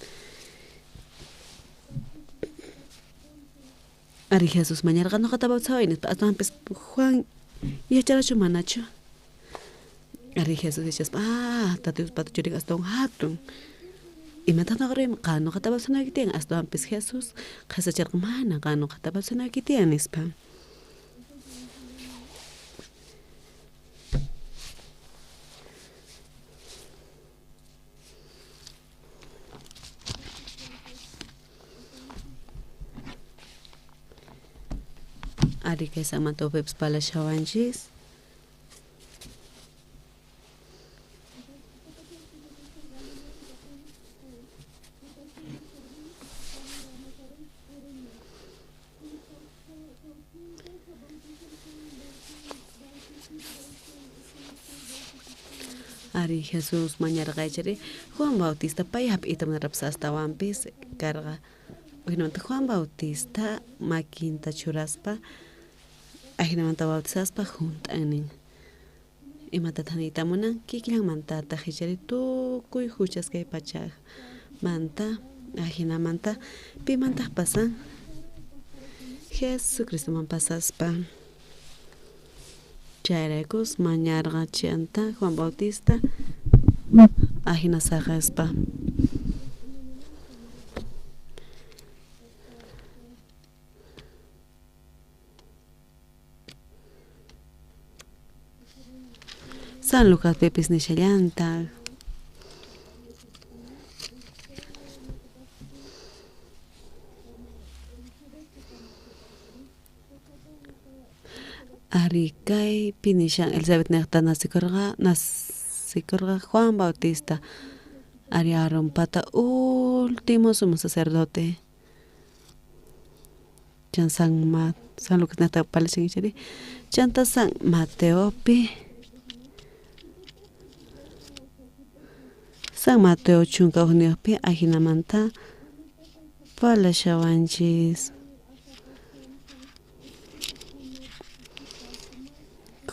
ari Jesús mañarqa nuqata bautizaway nispa aswanpis Juan yacharachu manachu ari Jesús yachaspa Tata Diospata churin astawan hatun imataq nuqa riyman qan nuqata bautizanayki tiyan aswanpis Jesús qhasacharqa mana qan nuqata bautizanayki tiyan nispa. Ari kay sanmanta upipis palashawanchis. Ari Jesús mañarqa ichari Juan Bautista pay hap'iyta munarqapis astawanpis karqa ajinamanta Juan Bautista makinta churaspa ajinamanta bautizaspa hunt'anin imatataq niyta munan kikillanmantataq ichari tukuy huchas kay pachamanta ajinamanta pimantaq pasan Jesucristoman pasaspa. Chayraykus mañarqa chanta Juan Bautista ajina saqespa. San Lucas pipis nishallantaq. Ari kaypi nishan Elizabeth niqta nacikurqa nacikurqa Juan Bautista ari Aaronpata último sumo sacerdote. Chan San Ma San Lucas niqta parlashan ichari chanta San Mateopi San Mateo chunka hukniyuqpi ajinamanta parlashawanchis.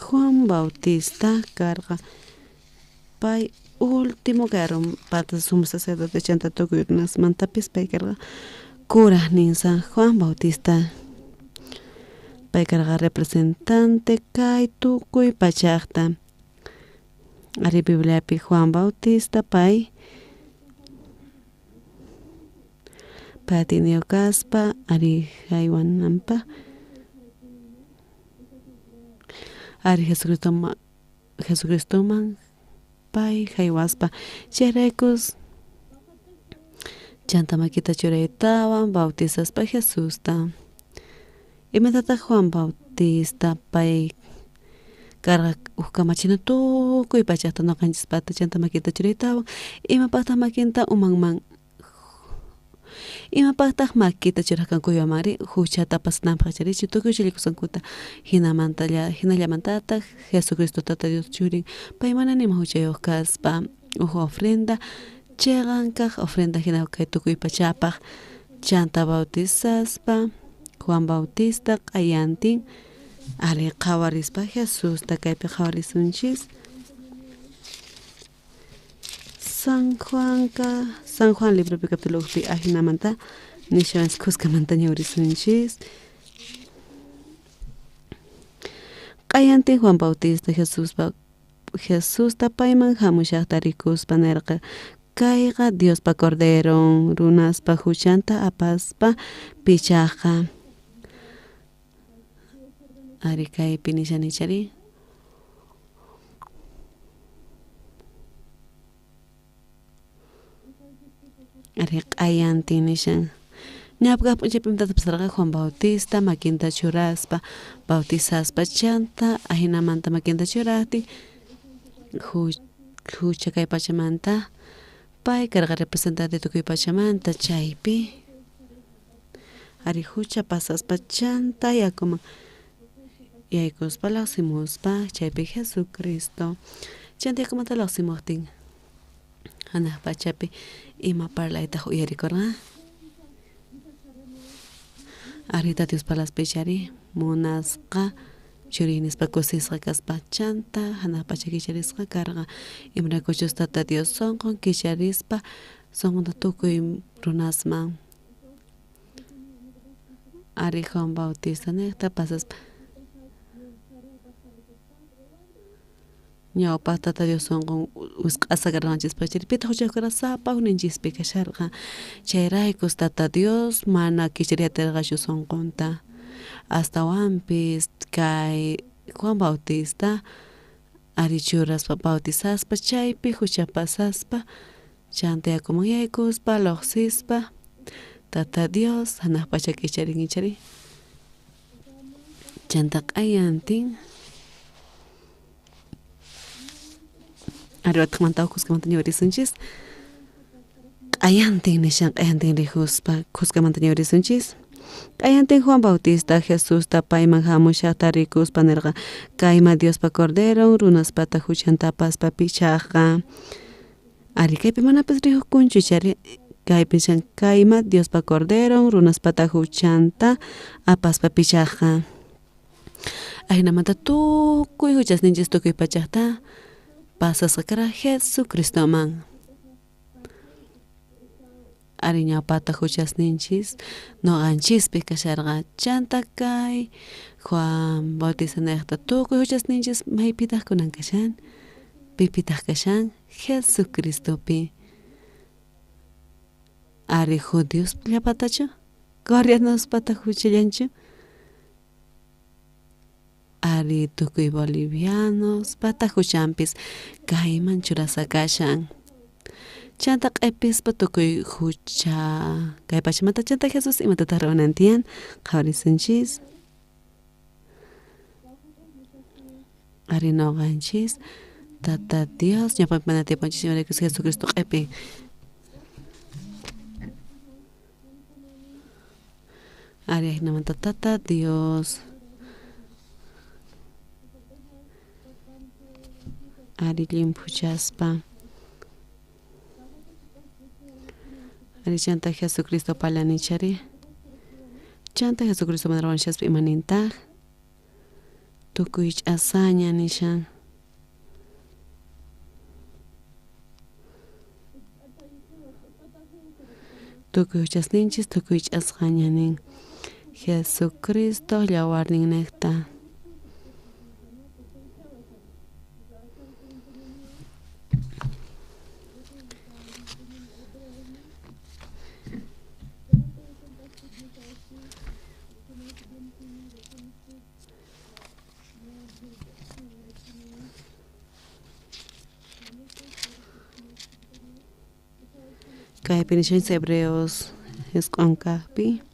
Juan Bautista karqa pay último kay Aaronpata sumo sacerdote chanta tukuy runasmantapis pay karqa kurajnin San Juan Bautista pay karqa representante kay tukuy pachaqta ari Bibliapi Juan Bautista pay atiyniyuq kaspa ari jaywananpaq ari Jesucristoman Jesucristoman pay jaywaspa chayraykus chanta makita churaytawan bautizaspa Jesusta imatataq Juan Bautista pay karqa uj kamachina tukuy pachaqta ñuqanchispata chanta makita churaytawan imapaqtaq makinta umanman imapaqtaq makita churaq kanku uywamari huchata pasananpaq chayrichu tukuy huchallikusqankuta hinamantalla hinallamantataq Jesucristo tata Dios churin pay mana nima huchayuq kaspa uj ofrenda chiqan kaq ofrenda hina kay tukuy pachapaq chanta bautizaspa Juan Bautista q'ayantin ari qhawarispa Jesusta kaypi qhawarisunchis San Juanqa San Juan libropi capítulo ujpi ajinamanta nishawanchis khuskamanta ñawrisunchis q'ayantin Juan Bautista Jesuspa Jesusta payman hamushaqta rikuspa nirqa kayqa Diospa Corderon runaspa huchanta apaspa pichaqqa ari kaypi nishani chari ari q'ayantin nishan ñawpaq p'unchaypi imatata pasarqa Juan Bautista makinta churaspa bautizaspa chanta ajinamanta makinta churaqtin hucha kay pachamanta pay karqa representante tukuy pachamanta chaypi ari hucha pasaspa chanta yakuman yaykuspa laqsimuspa chaypi Jesucristo chanta yakumanta laqsimuqtin hanaq pachapi ima parlaytaq uyarikurqa ari tata Dios parlaspa ichari munasqa churiy nispa kusisqa kaspa chanta hanaq pacha kicharisqa karqa imaraykuchus tata Dios sunqun kicharispa sunqunta tukuy runasman ari Juan Bautista niqta pasaspa ñawpaq tata Dios sunqun wisq'asqa karqanchis pitaq huchayuq karqa sapa ujninchispi kasharqa chayraykus tata Dios mana kichariyatirqachu sunqunta astawanpis kay Juan Bautista ari churaspa bautizaspa chaypi hucha pasaspa chanta yakuman yaykuspa lluqsispa tata Dios hanaq pacha kicharin ichari chanta q'ayantin ari utqamanta khuskamanta ñawirisunchis q'ayantin nishan q'ayantin rijuspa khuskamanta ñawirisunchis q'ayantin Juan Bautista Jesusta payman hamushaqta rikuspa nirqa kayma Diospa Corderon runaspata huchanta apaspa pichaqqa ari kaypi manapis rikukunchu chari kaypi nishan kayma Diospa Corderon runaspata huchanta apaspa pichaqqa ajinamanta tukuy huchasninchis tukuy pachaqta pasasqa karqa Jesucristoman. Ari ñawpata huchasninchis noqanchispi kasharqa. Chanta kay Juan Bautista nejta tukuy huchasninchis maypitaq kunan kashan? Pipitaq kashan? Jesucristopi. Ari judíos llapatachu? Coreanospata huchallanchu? Ari tukuy bolivianos pata huchampis kayman churasqa kashan. Chanta q'epispa tukuy hucha kay pachamanta chanta Jesús imatataq ruwanan tiyan qhawarisunchis. Ari noqanchis Tata Dios ñawpapi mana tiyapunchis imaraykus Jesucristo q'epin. Ari ajinamanta Tata Dios ari llimphuchaspa ari chanta Jesucristo palanichari chanta Jesucristo mana ruwanishaspa imanintaq tukuy ch'asaña nishan. Tukuy huchasninchis tukuy ch'asqaña nin Jesucristo llawarninnejta. Kaypi nishanchis Hebreos jisq'on kaqpi.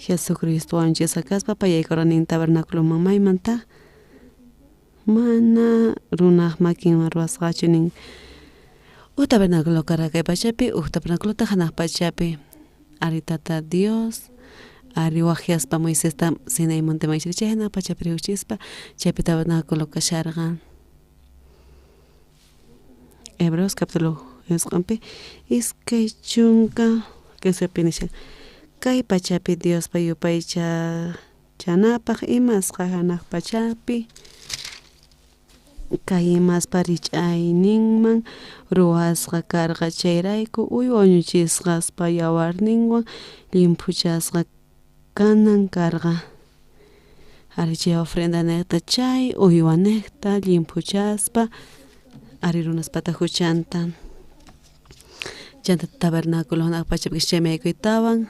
Jesucristo wañuchisqa kaspa payaykurqa nin tabernáculoman maymanta mana runaq makinwan ruwasqachu nin. Uj tabernáculo karqa kay pachapi, uj tabernáculota hanaq pachapi. Ari Tata Dios, ari waqyaspa Moisesta Sinai monteman chay hanaq pachapi riwchispa chaypi tabernáculo kasharqa. Hebreos capítulo jisq'onpi iskay chunka kinsapi nishan kay pachapi Diospa yupaychanapaq imasqa hanaq pachapi kay imaspa rich'ayninman ruwasqa karqa chayrayku uywa wañuchisqaspa yawarninwan llimphuchasqa kanan karqa. Ari chay ofrenda nejta chay uywa nejta llimphuchaspa ari runaspata huchanta. Chanta tabernáculo hanaq pachapi chaymi yaykuytawan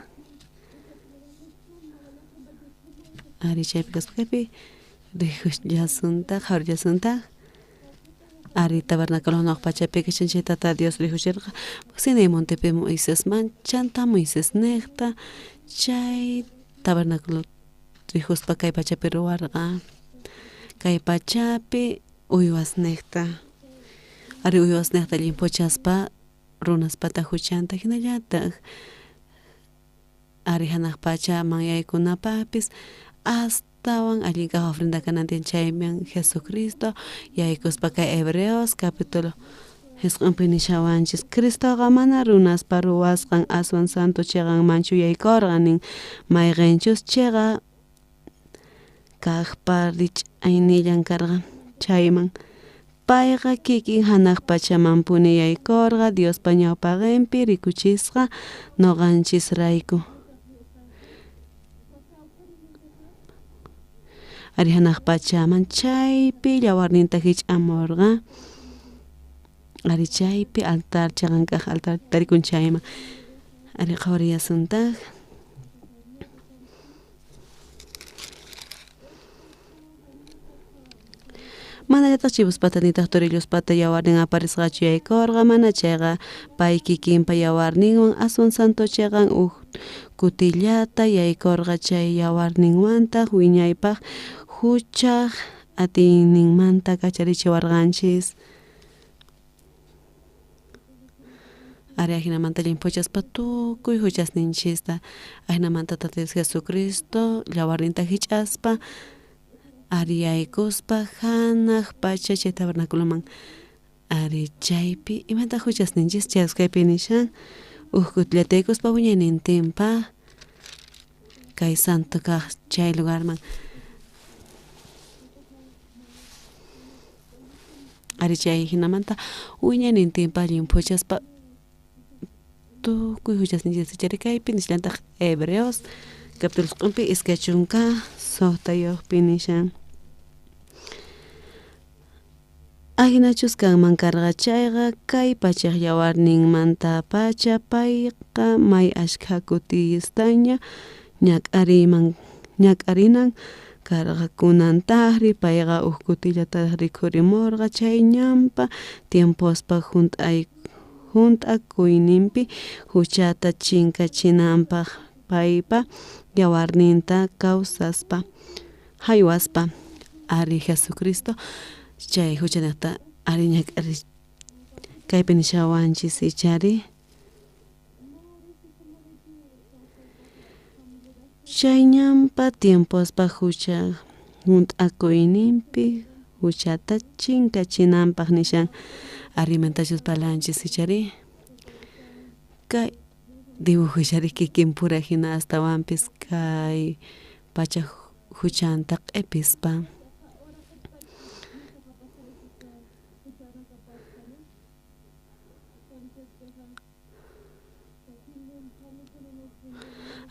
ari chaypi kaspa kaypi rijullasuntaq qhawarillasuntaq ari tabernáculo hanaq pachapi kashan chay Tata Dios rijuchirqa Sinai montepi Moisesman chanta Moisés nejta chay tabernáculo rijuspa kay pachapi ruwarqa kay pachapi uywas nejta ari uywas nejta llimphuchaspa runaspata huchanta hinallataq ari hanaq pachaman yaykunapaqpis astawan allin kaq ofrenda kanan tiyan chayman Jesucristo yaykuspa kay Hebreos capítulo jisq'onpi nishawanchis Cristoqa mana runaspa ruwasqan aswan santo chiqanmanchu yaykurqa nin mayqinchus chiqa kaqpa rich'aynillan karqa chayman payqa kikin hanaq pachamanpuni yaykurqa Diospa ñawpaqinpi rikuchisqa noqanchisrayku. Ari hanaq pachaman chaypi llawarninta hich'amurqa ari chaypi altar chiqan kaq altar tarikun chayman ari qhawariyasuntaq. Manallataq chivospata nitaq torillospata yawarnin aparisqachu yaykurqa mana chayqa pay kikinpa yawarninwan aswan santo chiqan uj kutillata yaykurqa chay yawarninwantaq wiñaypaq huchaq atiyninmanta kacharichiwarqanchis. Ari ajinamanta llimphuchaspa tukuy huchasninchista ajinamanta Tata Dios Jesucristo llawarninta hich'aspa ari yaykuspa hanaq pacha chay tabernáculoman ari chaypi imataq huchasninchis chayasqaypi nishan uj kutillata yaykuspa wiñaynintinpaq kay santo kaq chay lugarman. Ari chay hinamanta wiñaynintinpaq llimphuchaspa tukuy huchasninchista ichari kaypi nishallantaq Hebreos capítulo 2 26 pi nishan. Ajinachus kanman karqa chayqa kay pachaq yawarninmantapacha payqa may ashkha kutistaña ñak'arinan karqa kunantaqri payqa uj kutillataraq rikhurimurqa chay ñanpa tiempospa junt'akuyninpi huchata chinkachinanpaq paypa yawarninta kawsaspa haywaspa ari Jesucristo chay huchanejta ari ñak'ari kaypi nishawanchis ichari chay ñanpa tiempospa hucha junt'akuyninpi huchata chinkachinanpaq nishan arimantachus parlanchis ichari kay dibujo ichari kikinpura hina astawanpis kay pacha huchanta q'ipispa.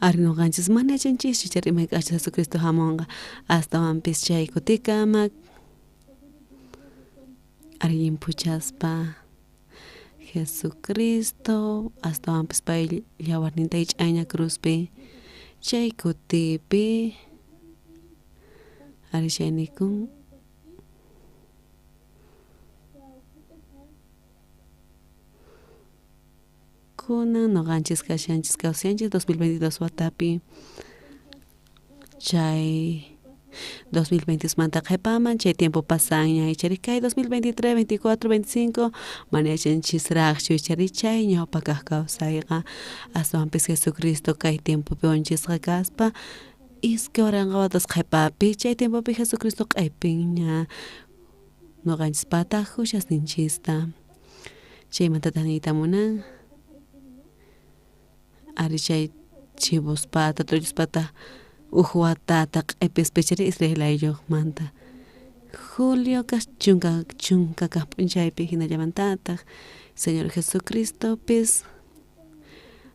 Ari noqanchis mana yachanchischu ichari imayk'aqchus Jesucristo hamunqa astawanpis chay kutikama ari llimphuchaspa Jesucristo astawanpis pay yawarninta hich'ayña cruzpi chay kutipi ari chay nikun kunan noqanchis kashanchis kawsanchis 2022 watapi chay 2022 manta qhipaman chay tiempo pasanña ichari kay 2023, 24, 25 mana yachanchisraqchu ichari chay ñawpa kaq kawsayqa astawanpis Jesucristo kay tiempopi wañuchisqa kaspa 2000 watas qhipapi chay tiempopi Jesucristo q'ipinña noqanchispataq huchasninchista chaymantataq niyta munan ari chay chivospata t'ulluspata uj watata q'ipispa ichari Israel aylluqmanta julio kaq chunka kaq p'unchaypi hinallamantataq Señor Jesucristopis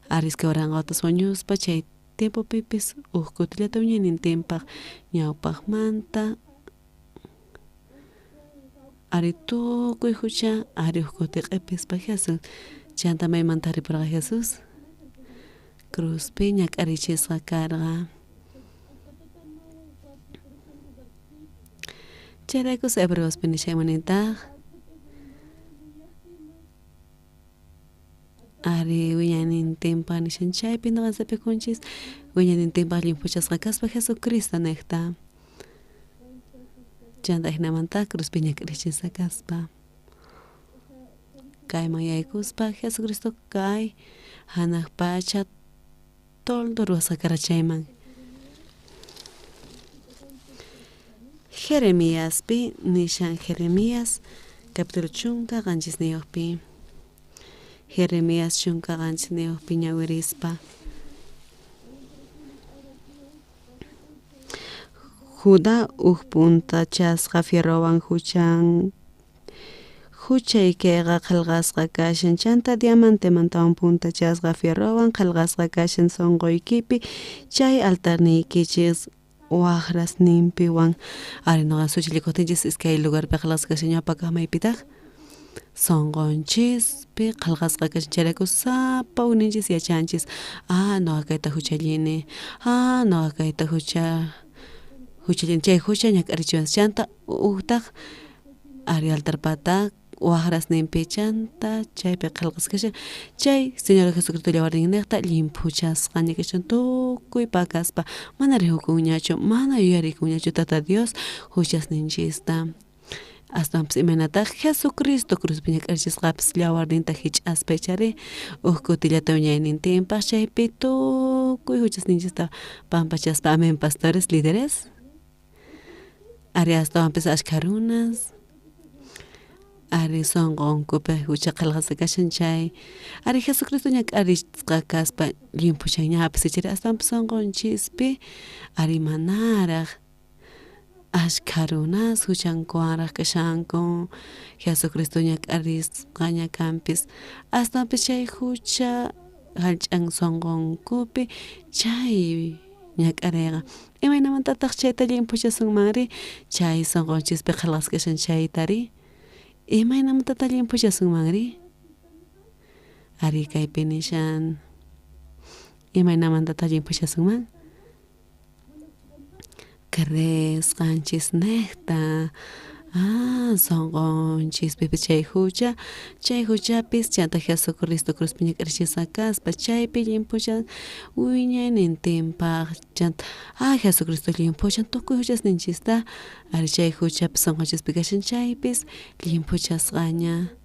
ari 2000 watas wañuspa chay tiempopipis uj kutillata wiñaynintinpaq ñawpaqmanta ari tukuy hucha ari uj kuti q'ipispa Jesús chanta maymanta ripurqa Jesús cruzpi ñak'arichisqa karqa chayraykus Hebreospi nishaymanintaq ari wiñaynintinpaq nishan chaypi noqan sapikunchis wiñaynintinpaq llimphuchasqa kaspa Jesucristo niqta chanta hinamanta cruzpi ñak'arichisqa kaspa kayman yaykuspa Jesucristo kay hanaq pacha toldo ruwasqa karqa chayman Jeremiaspi nishan Jeremías capítulo 17pi Jeremías 17pi ñawirispa Judá uj puntachasqa fierrowan huchaykiqa qillqasqa kashan chanta diamantemantawan puntachasqa fierrowan qillqasqa kashan sunquykipi chay altarniykichis waqrasninpiwan ari noqa suchillikuqtinchis iskay lugarpi qillqasqa kashan ñawpa kaq maypitaq sunqunchispi qillqasqa kashan chayrayku sapa ujninchis yachanchis noqa kayta huchallini noqa kayta huchallini chay hucha ñak'arichiwan chanta ujtaq ari altarpata waqrasninpi chanta chaypi qillqasqa kashan chay Señor Jesucristo yawarninniqta llimphuchasqaña kashan tukuy pakaspa mana rihukunñachu mana yuyarikunñachu Tata Dios huchasninchista astawanpis imaynataq Jesucristo cruzpi ñak'arichisqapis yawarninta hich'aspa ichari uj kutillata wiñaynintinpaq chaypi tukuy huchasninchista pampachaspa amén pastores líderes ari astawanpis ashkha runas ari sunqunkupi hucha qillqasqa kashan chay ari Jesucristo ñak'arisqa kaspa llimphuchanñapis ichari astawanpis sunqunchispi ari manaraq Ashkha runas huchankuwanraj kashanku Jesucristo ñak'arisqaña kanpis astawanpis chay hucha jallch'an sunqunkupi chay ñak'ariyqa imaynamantataq chayta llimphuchasunmanri chay sunqunchispi qhelqasqa kashan chaytari imaynamantataq llimphuchasunmanri ari kaypi nishan imaynamantataq llimphuchasunman creesqanchisnejta sunqunchispipis chay hucha chay huchapis chanta Jesucristo cruzpi ñak'arichisqa kaspa chaypi llimphuchan wiñaynintinpaq chanta Jesucristo llimphuchan tukuy huchasninchista ari chay huchapis sunqunchispi kashan chaypis llimphuchasqaña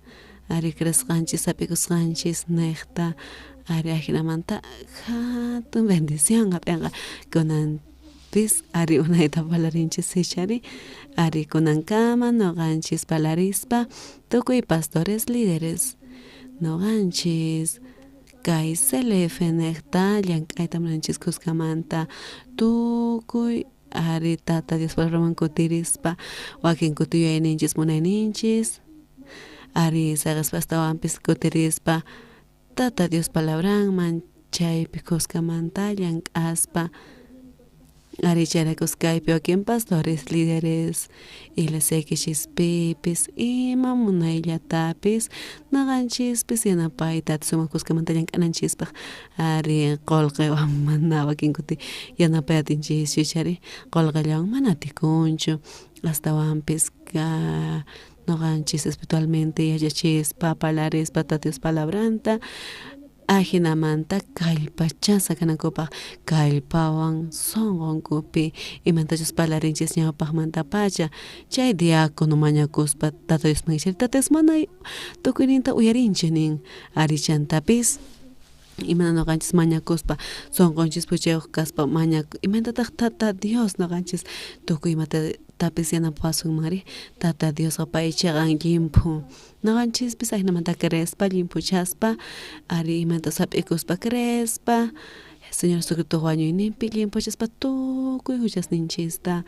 ari creesqanchis hap'ikusqanchis nejta ari ajinamanta jatun bendición hap'inqa kunan pis ari unayta parlarinchis ichari ari kunankama noqanchis parlarispa tukuy pastores líderes noqanchis kay CLF nejta llank'ayta munanchis kuskamanta tukuy ari Tata Dios palabranman kutirispa wakin kuti yuyayninchis munayninchis ari saqespa astawanpis kutirispa Tata Dios palabranman chaypi kuskamanta llank'aspa ari chayraykus kaypi wakin pastores líderes iglesiaykichispipis ima munayllatapis noqanchispis yanapayta sumaq kuskamanta llank'ananchispaq ari qolqewan mana wakin kuti yanapay atinchischu chari qolqellawan mana atikunchu astawanpis ka noqanchis espiritualmente yachachispa parlarispa Tata Dios palabranta ajinamanta kallpachasqa kanankupaq kallpawan sunqunkupi imantachus parlarinchis ñawpaqmantapacha chay diácono mañakuspa Tata Diosman Tata Dios mana tukuyninta uyarinchik nin ari chantapis imana noqanchis mañakuspa sunqunchis huchayuq kaspa mañaku imayntataq Tata Dios noqanchis tukuy imatapis yanapawasunmanri Tata Diosqa pay chiqan llimphu noqanchispis ajinamanta creespa llimphuchaspa ari imanta hap'ikuspa creespa Señor Jesucristo wañuyninpi llimphuchaspa tukuy huchasninchista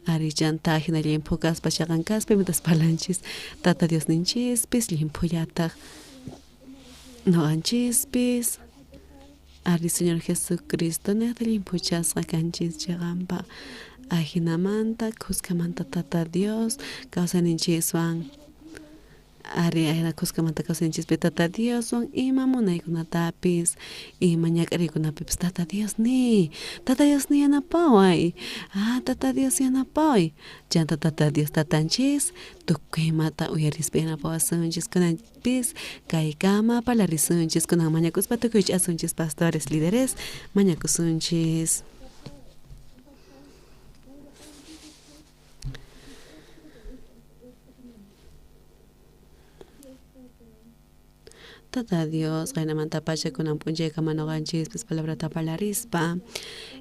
ari chanta ajina llimphu kaspa chiqan kaspa imatas parlanchis Tata Diosninchispis llimphullataq noqanchispis ari Señor Jesucristo nejta llimphuchasqa kanchis chiqanpaq ajinamanta kuskamanta Tata Dios kawsayninchiswan ari ajina kuskamanta kawsayninchispi Tata Dioswan ima munaykunatapis ima ñak'ariykunapipis Tata Dios niy Tata Dios niy yanapaway Tata Dios yanapaway chanta Tata Dios tatanchis tukuy imata uyarispa yanapawasunchis kunanpis kaykama parlarisunchis kunan mañakuspa tukuy ch'asunchis pastores líderes mañakusunchis. Tata Dios, qaynamanta pacha kunan p'unchaykama noqanchispis palabrata parlarispa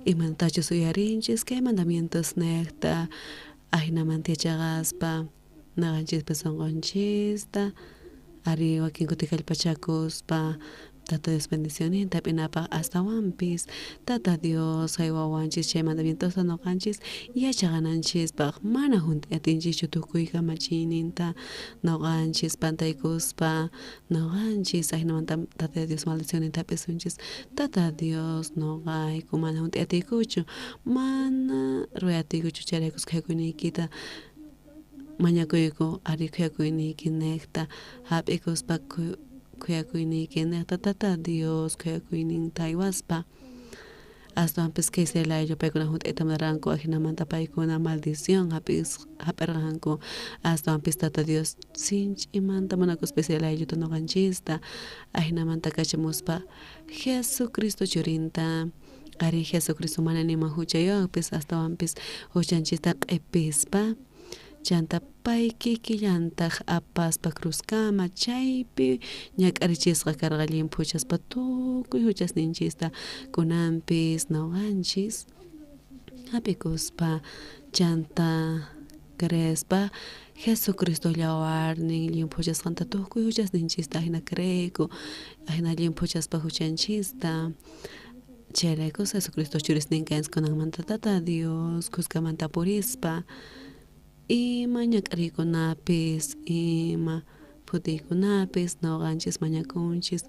imantachus uyarinchis kay mandamientos nejta ajinamanta yachaqaspa noqanchispis sunqunchista ari wakin kuti kallpachakuspa Tata Dios bendicioninta hap'inapaq astawanpis Tata Dios haywawanchis chay mandamientosta noqanchis yachaqananchispaq mana junt'ay atinchischu tukuy kamachiyninta noqanchis pantaykuspa noqanchis ajinamanta Tata Dios maldicionninta hap'isunchis Tata Dios noqayku mana junt'ay atiykuchu mana ruway atiykuchu chayraykus khuyakuyniykita mañakuyku ari khuyakuyniyki nejta hap'ikuspa khuyakuyniyki nejta Tata Dios khuyakuyninta haywaspa astawanpis kay Israel ayllu paykuna junt'ayta munaranku ajinamanta paykuna maldición hap'irqanku astawanpis Tata Dios sinch'imanta munakuspa Israel aylluta noqanchista ajinamanta kachamuspa Jesucristo churinta ari Jesucristo mana nima huchayuqpis astawanpis huchanchista q'ipispa chanta pay kikillantaq apaspa cruzkama chaypi ñak'arichisqa karqa llimphuchaspa tukuy huchasninchista kunanpis noqanchis hap'ikuspa chanta creespa Jesucristo llawarnin llimphuchasqanta tukuy huchasninchista ajina creeyku ajina llimphuchaspa huchanchista. Chayrayku Jesucristo churisnin kananmanta Tata Dios khuskamanta purispa ima ñak'ariykunapis ima phutiykunapis noqanchis mañakunchis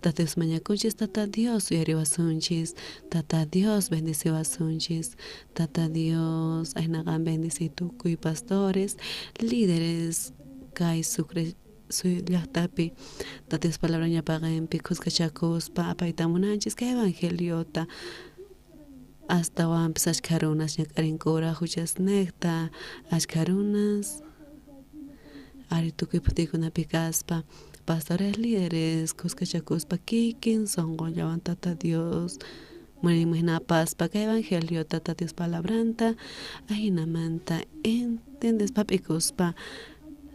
Tata Dios mañakunchis Tata Dios uyariwasunchis Tata Dios bendeciwasunchis Tata Dios aynaqa bendici tukuy pastores líderes kay Sucre llaqtapi Tata Dios palabra ñapaqenpi khuskachakuspa apayta munanchis kay evangeliota astawanpis ashkha runas ñak'arinkura huchasnejta ashkha runas ari tukuy phutiykunapi kaspa pastores líderes khuskachakuspa kikin sonqollawan Tata Dios munayman paspa kay evangelio Tata Dios palabranta ajinamanta entendespa p'ikuspa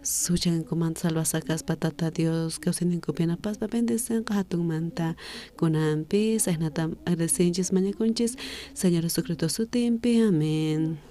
suchankumanta salvasqa kaspa Tata Dios kawsayninkupi yanapaspa bendicenqa hatunmanta kunanpis ajinata agradecinchis mañakunchis Señor Jesucristo sutinpi amén.